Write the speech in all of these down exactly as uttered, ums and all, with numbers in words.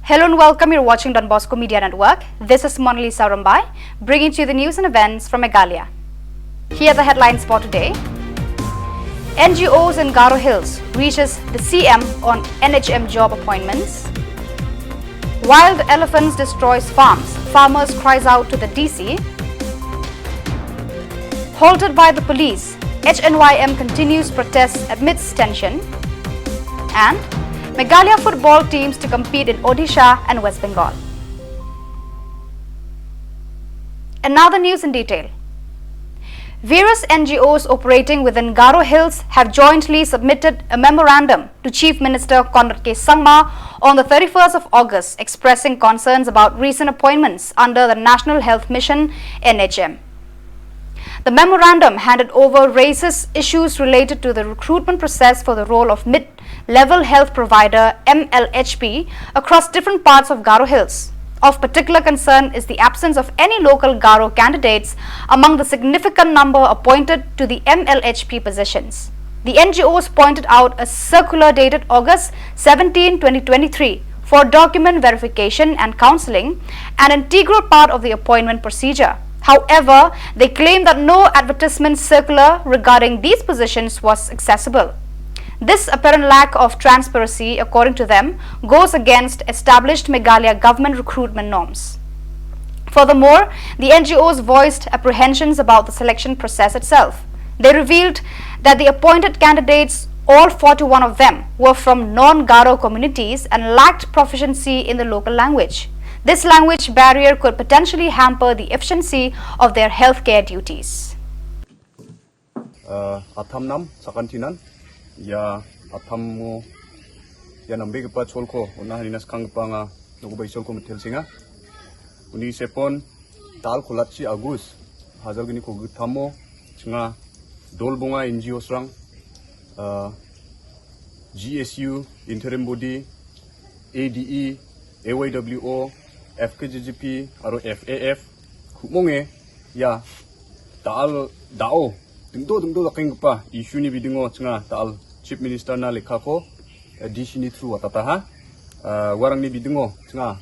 Hello and welcome. You're watching Don Bosco Media Network. This is Monalisa Rumbai, bringing to you the news and events from Meghalaya. Here are the headlines for today. N G Os in Garo Hills reaches the C M on N H M job appointments. Wild elephants destroys farms. Farmers cries out to the D C. Halted by the police, H N Y M continues protests amidst tension. And Meghalaya football teams to compete in Odisha and West Bengal. And now the news in detail. Various N G Os operating within Garo Hills have jointly submitted a memorandum to Chief Minister Conrad K Sangma on the thirty-first of August, expressing concerns about recent appointments under the National Health Mission, N H M. The memorandum handed over raises issues related to the recruitment process for the role of mid-level health provider, M L H P, across different parts of Garo Hills. Of particular concern is the absence of any local Garo candidates among the significant number appointed to the M L H P positions. The N G Os pointed out a circular dated August seventeen, twenty twenty-three, for document verification and counseling, an integral part of the appointment procedure. However, they claim that no advertisement circular regarding these positions was accessible. This apparent lack of transparency, according to them, goes against established Meghalaya government recruitment norms. Furthermore, the N G Os voiced apprehensions about the selection process itself. They revealed that the appointed candidates, all forty-one of them, were from non-Garo communities and lacked proficiency in the local language. This language barrier could potentially hamper the efficiency of their healthcare duties. Atham nam sakantinan, ya atham mo, ya nambe kepa cholko, una hanina skang kepa nga, nuku bai cholko metel singa. Uni sepon, tal kolatsi Agus, hazal gini ko gutamo, chinga, dol bunga N G O srang, uh, G S U, interim body, A D E, A Y W O, F K J G P, aro F A F, humonge, ya, tal, dao, dengdo, dengdo laking kepa, issue ni bidingo, chinga, tal, Chief Minister na lekha ko, eh, D C ni through watata ha, uh, warang ni bidingo, chinga,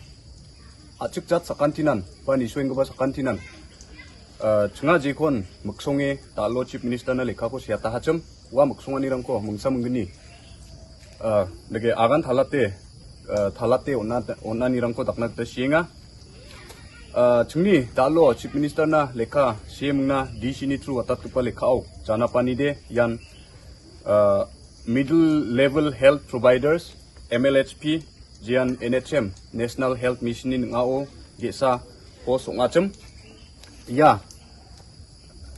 achik chat sakantinan, pa ni sueng kepa sakantinan, uh, chinga jekon, meksonge, talo Chief Minister na lekha ko siata hacham, wa meksonga ni rangko, mengsa menggeni, uh, lege agan thalate, uh, thalate ona, ona ni rangko dakna kita sienga, uh, chingni, talo Chief Minister na lekha, siemna, D C ni through watat kepa lekha au, jana pani de, yan, uh, middle level health providers, M L H P, jian N H M, National Health Mission ni ngao, gesa, post ongachem. Ya,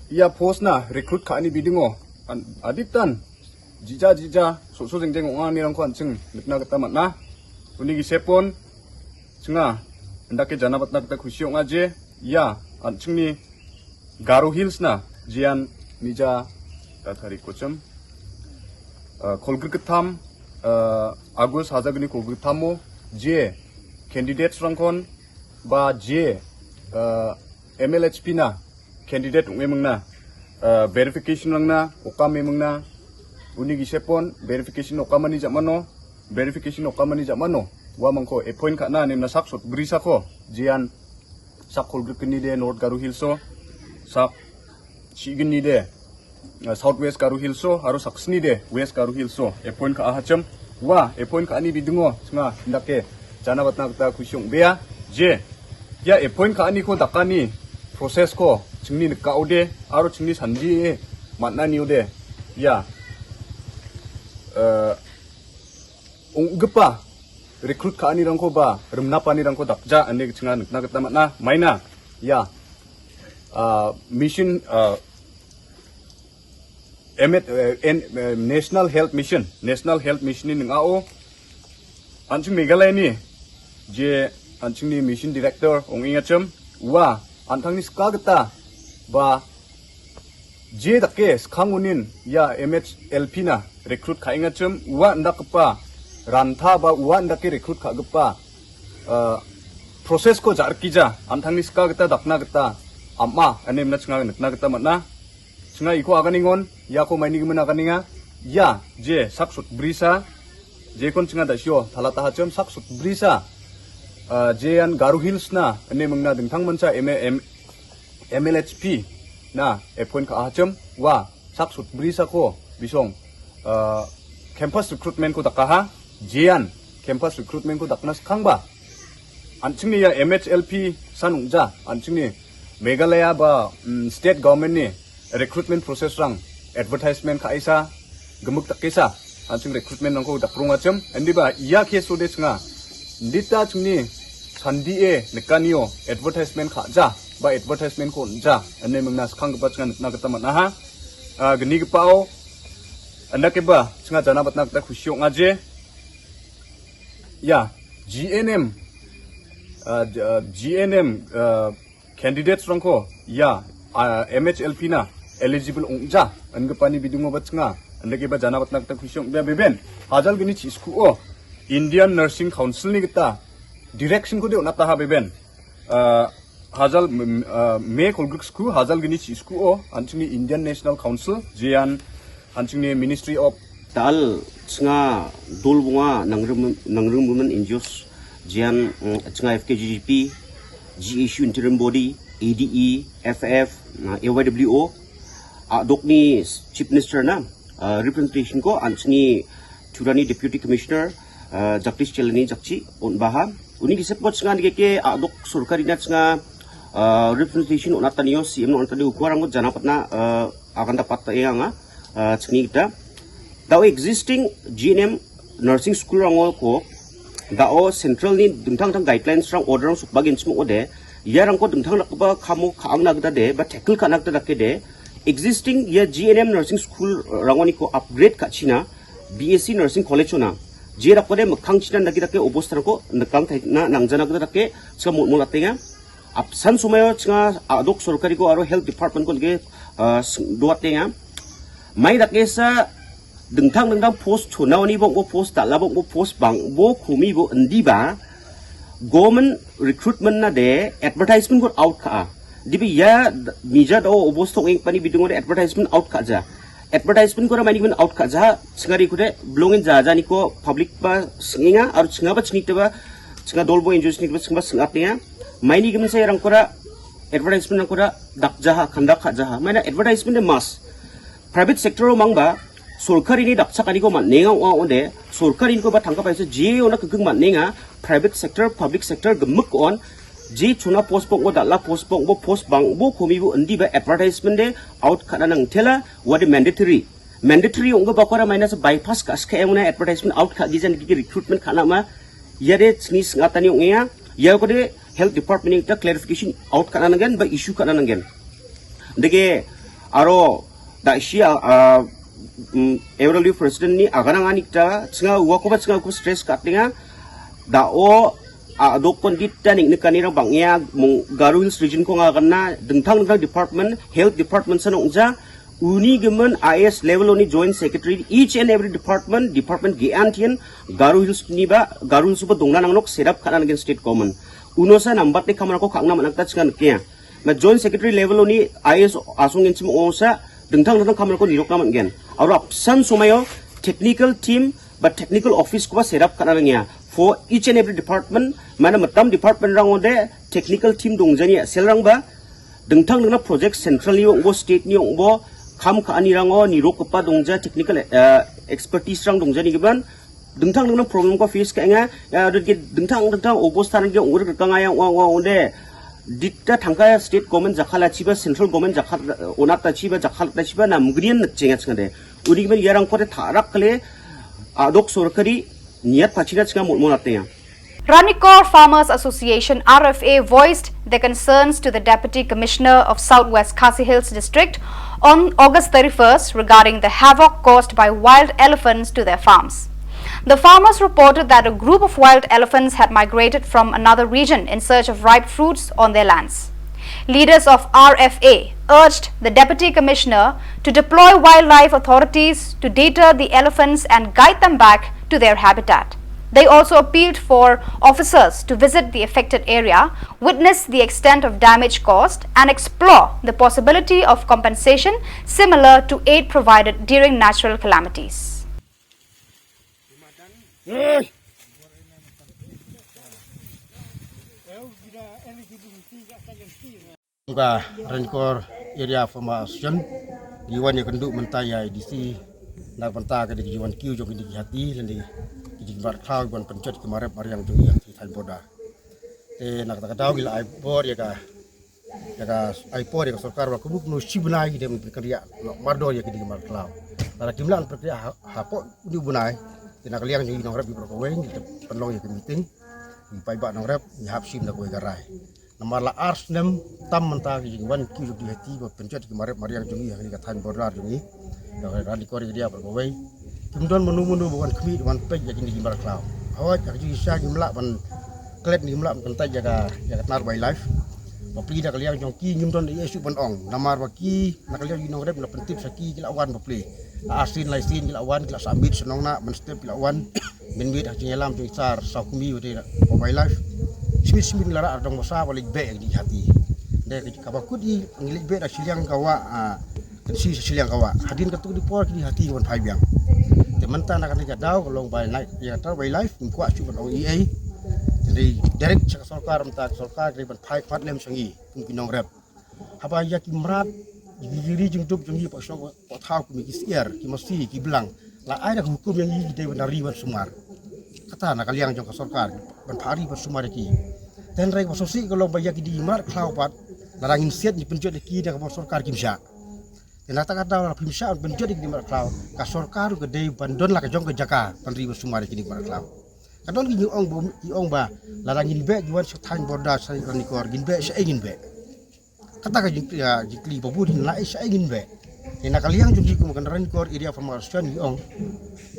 ya post na recruit ka ani bidingo, aditan, jija jija, so so jeng jeng onga ni rangko anching, mitna kata matna. Uni gisepon, chinga, ndake jana batna kata khusi onga je, ya, anching ni, Garo Hills na, jian mija, tathari kuchum, uh, kolgir ketam, uh, Agus haza gini kolgir ketamo, je, candidates rangkon, ba je, uh, M L H P na, candidate ung emengna, uh, verification rangna, okam emengna, uni gisepon, verification okam ani jamano, verification okam ani jamano, wa mangko, appoint ka na, nemna sak sot, brisa ko, jian, sak kolgir kini de, North Garo Hills so, sak, chigini de, uh, South West Garo Hills so, aro sak sni de, West Garo Hills so, appoint ka ahacham, wa, appoint ka ani bidingo, chinga, ndake, jana batna kata khusiong bea, je, ya, appoint ka ani ko dakani, process ko, chingni neka ode, aro chingni sandi e, matna ni ode, ya, uh, ung gepa, recruit ka ani rangko ba, remna pa ani rangko dakja, ani chinga, neka kata matna, maina, ya, uh, mission, uh, M H, uh, N, uh, National Health Mission, National Health Mission ni ngao, anching Meghalaya ni, je anching ni mission director ong ingachem, wa, anthang ni skageta, ba, je dake skangunin, ya M H L P na, recruit ka ingachem, wa ndakpa, rantha ba, wa ndake recruit ka gepa, uh, process ko jar kija, anthang ni skageta, dakna keta, ama, anem na chinga, neka keta matna, Chinga iko aganingon, ya ko maini gimana aganinga, ya, je, sak sut brisa, je kon chinga da sio, thala taha chem, sak sut brisa, Ah, Jayan Garo Hills na, ane mengna dengtang mansa M M, M L H P na, appoint ka hacham, wa, sak sut bri sako, bisong, ah, campus recruitment ko dakaha, Jayan, campus recruitment ko daknas kangba. Anchingni ya M H L P sanung ja, anchingni Meghalaya ba, mm, state government ni recruitment process rang advertisement ka isa, gemuk tak isa, anching recruitment rang ko dak rung acham, andi ba iya ke so de chenga, ndita chingni sandi e nekanio advertisement ka ja, ba advertisement ko ja, ane mengna skang kepa chenga na kata mana ha, ah, geni kepao, anda keba chenga jana batna kata khusyok ngaje, ya, G N M, ah, G N M, ah, candidates rang ko, ya, ah, M H L P na, eligible ong ja, an ga pani bidung obat nga, an da ke ba jana bat nak tak khusyong, bia beben, hajal gini chi sku o, Indian Nursing Council ni kita, direction ko de onata ha beben, ah, hajal, mm, ah, me kolguk sku, hajal gini chi sku o, an chini Indian National Council, jian, an chini Ministry of Tal chenga dul bunga nangrum nangrum women N G Os jian, mm, chenga F K G G P, G H U interim body, A D E, F F, na A Y W O, ah, dok ni Chief Minister na, ah, representation ko, an chini Turani Deputy Commissioner, ah, Jagdish Chelani Jakchi, on baha. Uni di sepot chenga di ke, ah, dok sorkari na chenga, ah, representation on atani o, C M on atani o, kuarang ko jana patna, ah, akan dapat ta yang, ah, ah, chini kita. Dao existing G N M nursing school rang ko, dao central ni dengtang dengtang guidelines rang order rang suk bagin semua ode, ya rang ko dengtang nak ba kamu kaang nak de, ba tackle ka nak de, existing ya G N M nursing school rang ni ko upgrade ka China, B S C nursing college ona. Je rak ko de mekang China nak de obos rang ko nekang thai na nang jana nak de, semua mula tenga. Apsan sumayo chenga adok sorkari ko aro health department ko lagi, ah, s-, dua tenga. Mai dak esa dengtang dengtang post chuna oni bong bo post tala bong bo post bang bo kumi bo endi ba government recruitment na de advertisement ko out ka. Dibi ya d-, mija do obos tong ing pani bidung de advertisement out ka ja. Advertisement ko ra maini out ka ja, chingari ko de belongin ja ja ni ko public ba singinga, aru chinga ba chini te ba, chinga dol bo N G Os ni ba, chinga ba singat ni ya. Maini gimen sa rang ko ra, advertisement rang ko ra, dak jaha, kandak ka jaha. Maina advertisement de mas. Private sector o mang ba, sorkari ni dak chak ani ko man nenga wa onde, sorkari ni ko ba tangka paisa je ona kegeng man nenga, private sector, public sector, gemuk on, je chuna post pok bo, dala post pok bo, post bang bo, komi bo, endi ba advertisement de, out ka na nang tela, wa de mandatory. Mandatory ong ba ko ra maina sa bypass ka ska ong na advertisement out ka gijan ki recruitment ka na ma. Ya de sni sngatani ong ya. Ya ko de health department ta clarification out ka na nang gen ba issue ka na nang gen. Dege aro da shi a, a, mm, A W W president ni aganang anik ta chenga wa ko ba chenga ko stress ka tinga da o a dok kon dit ta ning ne kani rang bang ya mung Garo Hills region ko nga ganna dengtang dengtang department, health department sa nong ja, uni gemen I A S level oni joint secretary, each and every department, department ge antian, Garo Hills ni ba, Garo Hills ba dongna nang nok set up ka na nang gen state government. Uno sa nambat ne kamar ko kang na manak ta chenga ne kya. Ma joint secretary level oni I A S asong gen chim o sa, dengtang dengtang kamar ko nirok na man gen. Aro apsan sumayo, technical team, ba technical office ko ba set up ka na nang ya. For each and every department, mana matam department rang ode, technical team dong jani ya, sel rang ba, dengtang dengna project central ni ong bo, state ni ong bo, kam ka ani rang o, nirok kepa dong ja, technical, eh, expertise rang dong jani giban, dengtang dengna problem ko face ka nga, ya, dot ke dengtang dengtang obo stan ke ong ka nga ya, ong, ong, ong de, dit ta tangka state government jakhala chiba, central government jakhala, onat ta chiba, jakhala ta chiba, nam grian na chenga chenga de. Uni giban ya rang ko de tharak kale, adok sorkari, niat pachina chenga mot mot atenya. Ranikor Farmers Association, R F A, voiced their concerns to the Deputy Commissioner of South West Khasi Hills District on August thirty-first regarding the havoc caused by wild elephants to their farms. The farmers reported that a group of wild elephants had migrated from another region in search of ripe fruits on their lands. Leaders of R F A urged the Deputy Commissioner to deploy wildlife authorities to deter the elephants and guide them back to their habitat. They also appealed for officers to visit the affected area, witness the extent of damage caused, and explore the possibility of compensation similar to aid provided during natural calamities. Ka Ranikor Area Farmer Association ngi wan ïakynduh mynta ïa i D C na ka bynta ka dei ka jingwan kiew jong kine ki hati lane ki jingmrad khlaw ban pynjot ki marep mariang jong ngi ha ki thaiñ border. Te na kata ka daw ngi la ai por ïa ka ïa ka ai por ïa ka sorkar ba kumno kumno shi bnai ki dei ban pynkynriah noh mardor ïa ki dei ki mrad khlaw. Lada kim lah ban pynkynriah ha, hapoh une u bnai, te na ka liang jong ngi nongrep ngi baroh kawei ngi pynlong ïa ka meeting, ngi paidbah nongrep ngi hap shim da kawei ka rai. Namar la ar snem tam mynta ki jingwan kiew jong ki hati ba pynjot ki marep mariang jong ngi ha kane ka thaiñ border jong ngi. Ïa ka Ranikor Area baroh kawei. Kim don mano mano ba wan khmih wan peit ïa kine ki mrad khlaw. Hooid ha ka jingshisha ngim lah ban klet, ngim lah ban kyntait ïa ka ïa ka tnat wildlife. Bapli na ka liang jong ki ngim don ei ei shuh ban ong. Namar ba ki na ka liang jong ngi nongrep ngi la pyntip sha ki, ki la wan bapli. Ar sien lai sien ki la wan, ki la sah miet shnong na ban step ki la wan. Mynmiet ha ka jingïalam jong i Sar Sawkmie ba dei na wildlife. Shimit shimit ngi la rah ardong basa ba leit beh ïa ki hati. Dei kaba kut i ngi leit beh da shiliang ka wah, ah, kan shi shiliang ka wah. Hadien katto katne por ki hati wan phai biang. Te mynta na kane ka daw ka long ba na ïa ka wildlife ngim kwah shuh ban ong ei ei. Te dei direct sha ka sorkar, mynta ka sorkar ka dei ban phai khmat lem sha ngi kum ki nongrep. Haba ïa ki mrad, ïa ki ri jingdup jong ngi, poh shnong poh thaw, kum ki syiar, ki masi, ki blang, la ai da ka hukum ïa ngi ki dei ban ri ban sumar. Kata na ka liang jong ka sorkar ban phah ri ban sumar ïa ki. Te hynrei kaba sngewsih ka long ba ïa ki dei ki mrad khlaw pat, lada ngin siat ngi pynjot ïa ki da kaba sorkar kim shah. Te na kata ka daw lada phim shah pynjot ïa ki dei ki mrad khlaw, ka sorkar ruh ka dei ban don la ka jong ka jaka ban ri ban sumar ïa ki dei ki mrad khlaw. Ka don ki ngi ong ba, ki ong ba lada ngin beh ki wan sha thaiñ border sha Ranikor, ngin beh shaei ngin beh. Kata ka jingkylli, ah, jingkylli ba bun, la shaei ngin beh. Te na ka liang jong ngi kum ka Ranikor Area Farmer Association ngi ong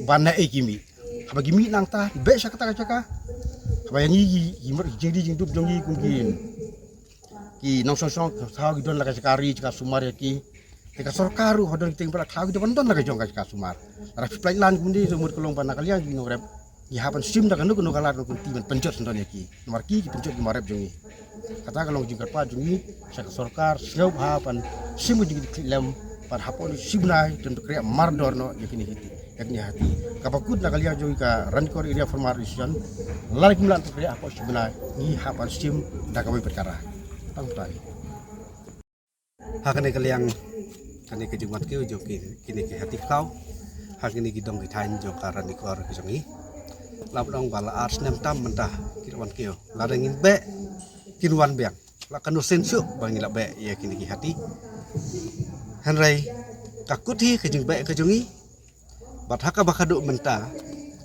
ba naei ki mih. Haba ki mih nangta ki beh sha kata ka jaka. Haba ïa ngi ki, ki mrad, ki jingri jingdup jong ngi kum ki, ki nongshong shong thaw ki don la ka jaka ri jaka sumar ïa ki. Te ka sorkar ruh ha don ki teng ba la khlaw ki dei ban don la ka jong ka jaka sumar. Lada phi pynlait lan kumne te mut ka long ba na ka liang jong ngi nongrep ngi hap ban shim da kano kano ka lad kano kano ka lynti ban pynjot syndon ïa ki. Namar ki ki pynjot ki marep jong ngi. Kata ka long jingkyrpad jong ngi sha ka sorkar, sngewbha ban shim ka jingkitkhlieh lem, ban hapoh shi bnai dang pynkynriah mardor noh ïa kine ki hati, ïa kine ki hati. Kaba kut na ka liang jong ngi ka Ranikor Area Farmer Association, lada kim lah ban pynkynriah hapoh shi bnai ngi hap ban shim da kawei pat ka rai. Tang tai. Ha kane ka liang, kane ka jingwan kiew jong ki, kine ki hati khlaw ha kine ki dong ki thaiñ jong ka Ranikor ka jong ngi. La ban ong ba la ar snem tam mynta ki la wan kiew. Lada ngin beh kin wan biang. La kano sien shuh ba ngi la beh ïa kine ki hati. Hynrei ka kut hi ka jingbeh ka jong ngi. Bad ha kaba khadduh mynta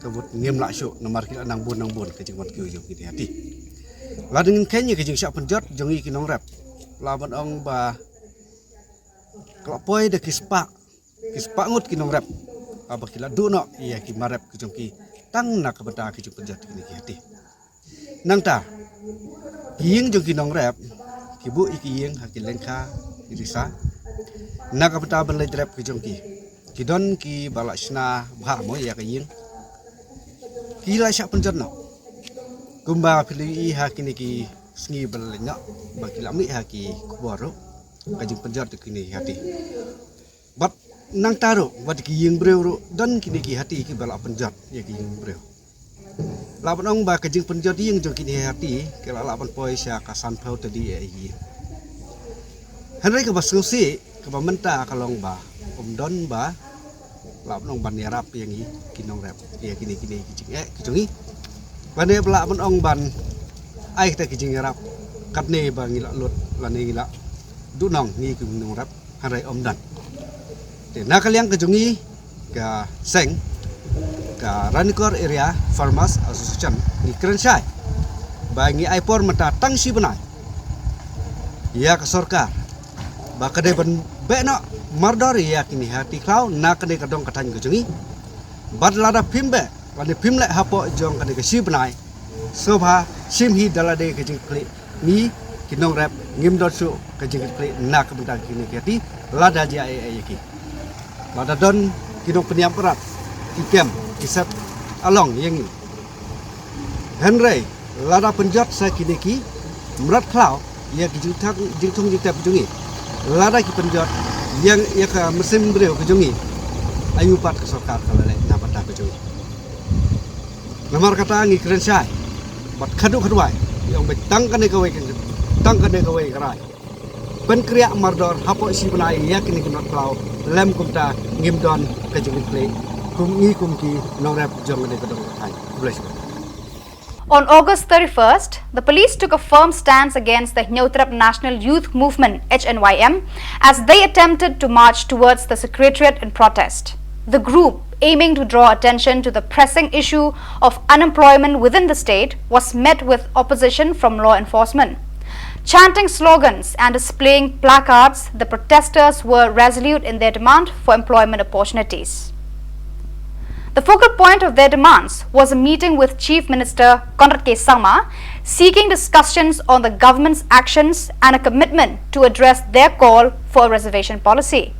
ka mut ngim lah shuh namar ki la nang bun nang bun ka jingwan kiew jong kine ki hati. Lada ngin kheiñ ïa ka jingshah pynjot jong ngi ki nongrep, la ban ong ba ka la poi da ki spah, ki spah ngut ki nongrep haba ki la duh noh ïa ki marep ka jong ki tang na ka bynta ka jingpynjot kine ki hati. Nangta ki ïing jong ki nongrep ki buh ïa ki ïing ha ki lyngkha ki risa na ka bynta ban leit rep ki jong ki. Ki don kiba la shna bha mo ïa ka ïing, ki la shah pynjot noh. Kumba phi la ïohi ha kine ki sngi ba la leit noh ba ki la mih ha ki khubor ruh ka jingpynjot ïa kine ki hati. Bad nangta ruh bad ki ïing briew ruh don kine ki hati kiba la pynjot ïa ki ïing briew. La ban ong ba ka jingpynjot ïing jong kine ki hati ki la lah ban poi sha ka sanphew tylli ïa ïing. Hynrei kaba sngewsih kaba mynta ka long ba ym don ba la ban ong ban ïarap ïa ngi ki nongrep ïa kine kine ki jingeh ki jong ngi. Lane ba la ban ong ban ai kita ki jingïarap katne ba ngi la lut lane ngi la duhnong ngi ki nongrep. Hynrei ym don. Te na ka liang ka jong ngi ka seng ka Ranikor Area Farmers Association ngi kren shai ba ngi ai por mynta tang shi bnai ïa ka sorkar ba ka dei ban beh noh mardor ïa kine ki hati khlaw na kane ka dong ka thaiñ ka jong ngi. Bad lada phim beh lane phim leh hapoh jong kane ka shi bnai, sngewbha shim hi da lade ka jingkitkhlieh. Ngi ki nongrep ngim don shuh ka jingkitkhlieh na ka bynta kine ki hati lada jia ei ei ïa ki. Lada don ki nongpynïap mrad ki kem ki set along ïa ngi. Hynrei lada pynjot sa kine ki mrad khlaw ïa ki jingthung jingthung jingtep jong ngi, lada ki pynjot ïa ïa ka mynsiem briew ka jong ngi, aïu pat ka sorkar ka la leh na bynta ka jong ngi. Namar kata ngi kren shai bad khadduh khadwai ngi ong ba tang kane kawei ka, tang kane kawei ka rai. pynkriah mardor hapoh shi bnai ïa kine ki nongkhlaw, lem kumta ngim don ka jingpynplie kum ngi kum ki nongrep jong kane ka dong ka thaiñ. Khublei shibun. On August thirty-first, the police took a firm stance against the Hynñiewtrep National Youth Movement, H N Y M, as they attempted to march towards the secretariat in protest. The group, aiming to draw attention to the pressing issue of unemployment within the state, was met with opposition from law enforcement. Chanting slogans and displaying placards, the protesters were resolute in their demand for employment opportunities. The focal point of their demands was a meeting with Chief Minister Conrad K Sangma, seeking discussions on the government's actions and a commitment to address their call for a reservation policy.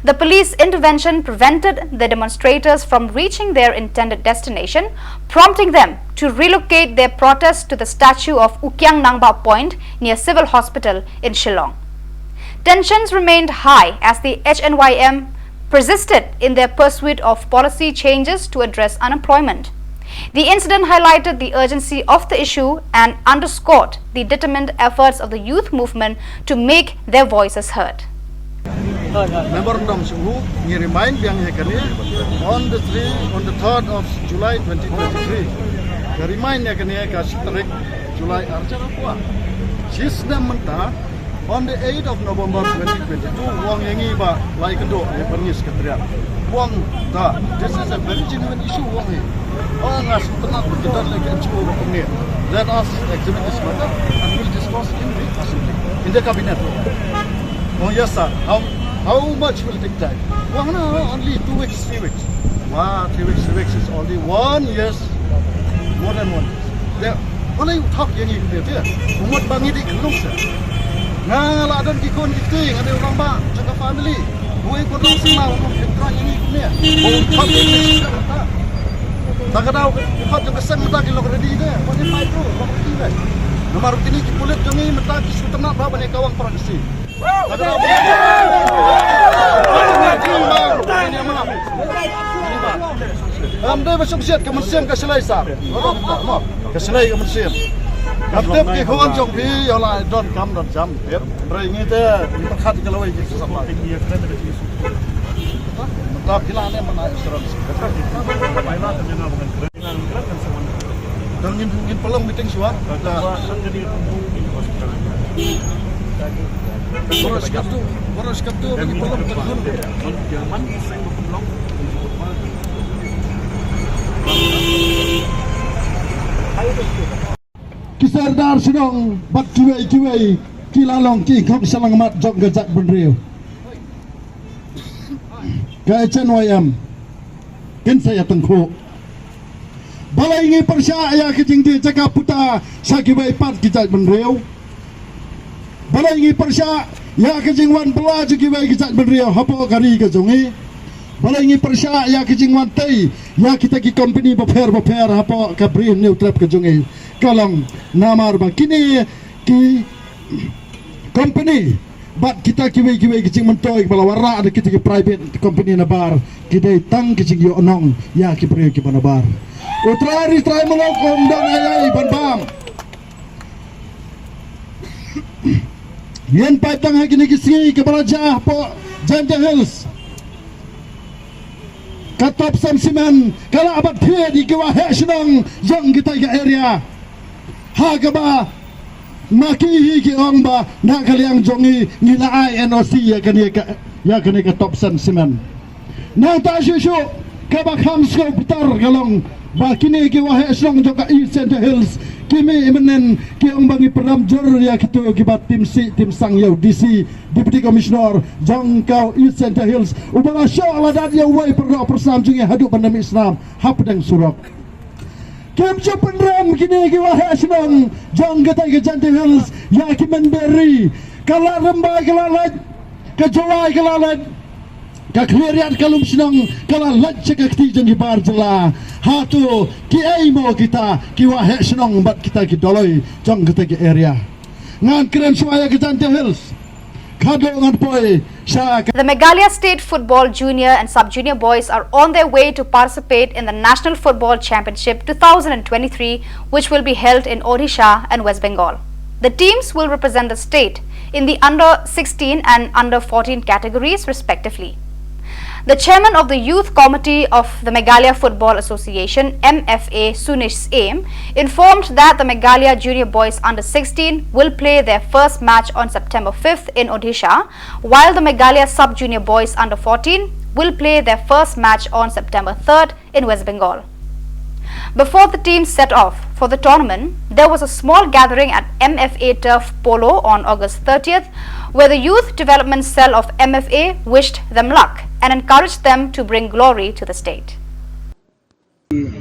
The police intervention prevented the demonstrators from reaching their intended destination, prompting them to relocate their protest to the statue of U Kiang Nangbah Point near Civil Hospital in Shillong. Tensions remained high as the H N Y M persisted in their pursuit of policy changes to address unemployment. The incident highlighted the urgency of the issue and underscored the determined efforts of the youth movement to make their voices heard. Memorandum shu ngi remind biang ïa kane on the three, on the third of July twenty twenty-three. Ka remind ïa kane ka shi tarik July archar kwa. Shi snem mynta on the eighth of November twenty twenty-two, u ong ïa ngi ba lai ka doh ïa ban ngis ka trial. U ong da, this is a very genuine issue, u ong hi. Oh, nga sngewtynnat ba ki don la ki N G O ba kumne. Let us examine this matter and we'll discuss in the assembly, in the cabinet. Oh yes sir, how, how much will take time? U ong no, only two weeks, three weeks. Wah, three weeks, three weeks is only one year, more than one year. Te, balei u thok ïa ngi kumne te? U mut ba ngi dei khyllung seh. Nga la don ki khun ki kti, nga dei u rangbah jong ka family. Uei u don sngewbha u nongpyntrei ïa ngi kumne? U thok ïa ngi seh mynta. Ta ka daw u thok jong ka seng mynta ki long ready de. Wat ngi pai bro, long ready de. Namar kine ki pulit jong ngi mynta ki sngewtynnat ba ban ïa kawang para Khasi. Am dei ba suk siat ka mynsiem ka shlei sar. Ka shlei ka mynsiem. Kam tip ki khun jong phi ïa la don kam don jam tip. Hynrei ngi te ngi pyrkhat ka lawei ki sa. Ta phi la ne mana insurance. Dang ngin, ngin pynlong meeting shuwa. Baroh shi katto, baroh shi katto ngin pynlong meeting. Ki sordar shnong bad kiwei kiwei ki la long ki khong shyllangmat jong ka jaitbynriew. Ka H N Y M kin sa ïa tyngkhuh. Balei ngi pyrshah ïa ka jingdie jaka puta sha kiwei pat ki jaitbynriew? Balei ngi pyrshah ïa ka jingwan bylla jong kiwei ki jaitbynriew hapoh ka ri ka jong ngi? Balei ngi pyrshah ïa ka jingwan tei ïa kita ki kompani bapher bapher hapoh ka Bri Hynñiewtrep ka jong ngi? Ka long namar ba kine ki kompani bad kita kiwei kiwei ki jingmyntoi kiba la wanrah da kita ki private company nabar, ki dei tang ki jingïohnong ïa ki briew kiba nabar. U trai ri trai muluk um don ei ei ban bam. Ngin peit tang ha kine ki sngi kiba la jia hapoh Jaintia Hills. Ka Topsen Cement ka lah ban thied ïa ki waheh shnong jong kita ka area. Ha kaba ma ki hi ki ong ba na ka liang jong ngi ngi la ai N O C ïa kane ka, ïa kane ka Topsen Cement. Nangta shuh shuh kaba kham sngewbitar ka long ba kine ki waheh shnong jong ka East Jaintia Hills ki mih mynnin ki ong ba ngi pynrem jur ïa kito kiba tim sih tim sang ïa u D C, Deputy Commissioner jong ka East Jaintia Hills, uba la shoh la dat ïa uwei pyrdoh pyrsnam jong ngi haduh ban da mih snam hapdeng surok. Kim ju pynrem kine ki waheh shnong jong katei ka Jaintia Hills ïa ki mynberi. Ka Ladrymbai ka la leit, ka Jowai ka la leit, ka Khliehriat ka Lumshnong ka la leit sha ka kti jong ki bar jylla. Hato kiei mo kita ki waheh shnong bad kita ki dolloi jong katei ka area? Ngan kren shuwa ïa ka Jaintia Hills. Khadduh ngan poi sha ka The Meghalaya State Football Junior and Sub-Junior Boys are on their way to participate in the National Football Championship two thousand twenty-three, which will be held in Odisha and West Bengal. The teams will represent the state in the under sixteen and under fourteen categories, respectively. The chairman of the Youth Committee of the Meghalaya Football Association, M F A, Sunish Syiem, informed that the Meghalaya Junior Boys under sixteen will play their first match on September fifth in Odisha, while the Meghalaya Sub Junior Boys under fourteen will play their first match on September third in West Bengal. Before the teams set off for the tournament, there was a small gathering at M F A Turf Polo on August thirtieth, where the Youth Development Cell of M F A wished them luck and encouraged them to bring glory to the state.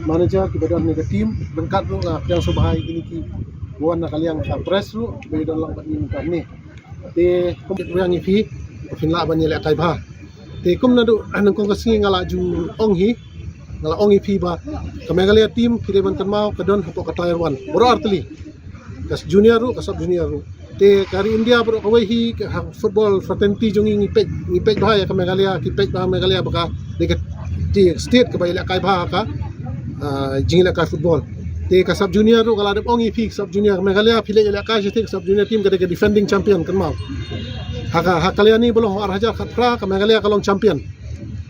Manager kiba don ha ka team, ryngkat ruh nga pdiang sngewbha ïa kine kiba wan na ka liang ka press ruh, kiba ïadon lang bad ngi mynta hangne. Te kum u ïa ngi phi, phin lah ban ïalehkai bha. Te kum naduh nyngkong ka sngi nga la ju ong hi, nga la ong ïa phi ba ka Meghalaya team ki dei ban kynmaw ka don hapoh ka tier one baroh artylli. Ka junior ruh, ka sub junior ruh. Te ka ri India baroh kawei hi, ka ha football fraternity jong ngi, ngi peit, ngi peit bha ïa ka Meghalaya, ki peit bha Meghalaya ba ka dei ka state kaba ïalehkai bha ha ka, ah, jingïalehkai football. Te ka sub junior ruh nga la dep ong ïa phi, sub junior Meghalaya phi leh ïalehkai shatei, ka sub junior team ka dei ka defending champion, kynmaw. Ha ka, ha Kalyani ba long ha ar hajar khatphra ka Meghalaya ka long champion.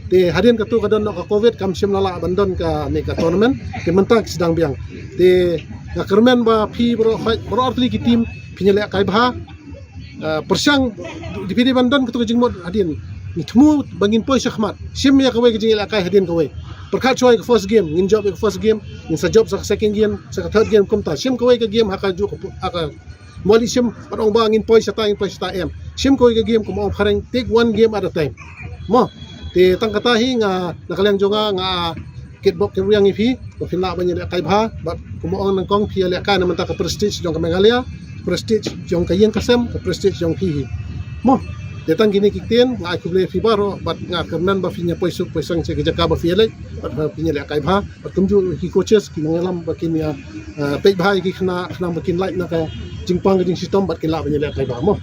Te hadien katu ka don noh ka covid, kam shym la lah ban don kane ka tournament. Te mynta ki sdang biang. Te nga kyrmen ba phi baroh, baroh artylli ki team phin ïalehkai bha. Ah, pyrshang, phi dei ban don katu ka jingmut hadien. Ngi thmu ba ngin poi shakhmat. Shim ïa kawei ka jingïalehkai hadien kawei. Pyrkhat shuwa ïa ka first game, ngin jop ïa ka first game, ngin sa jop sa ka second game, sa ka third game, kumta. Shim kawei ka game ha kajuh ka pu-, ha ka, mo lei shim, ban ong ba ngin poi shata, ngin poi shata, em. Shim kawei ka game, kum ong phareng, take one game at a time. Mo, te tang kata hi nga, na ka liang jong nga, nga kyrpad kyrpad ïa ngi phi, ba phin lah ban ïalehkai bha, bad kum ong nyngkong phi ïalehkai na bynta ka prestige jong ka Meghalaya, prestige jong ka ïing ka sem, ka prestige jong phi hi. Mo, te tang kine ki ktien, nga ai khublei phi baroh, bad nga kyrmen ba phin ïa poi suk poi seng sha ka jaka ba phi ïaleit, bad ba phin ïalehkai bha, bad kumjuh ki coaches, ki nongïalam ba kin ïa, eh, peit bha ïa ki khynnah, khnang ba kin lait na ka jingpang ka jingshitom, bad kin lah ban ïalehkai bha mo.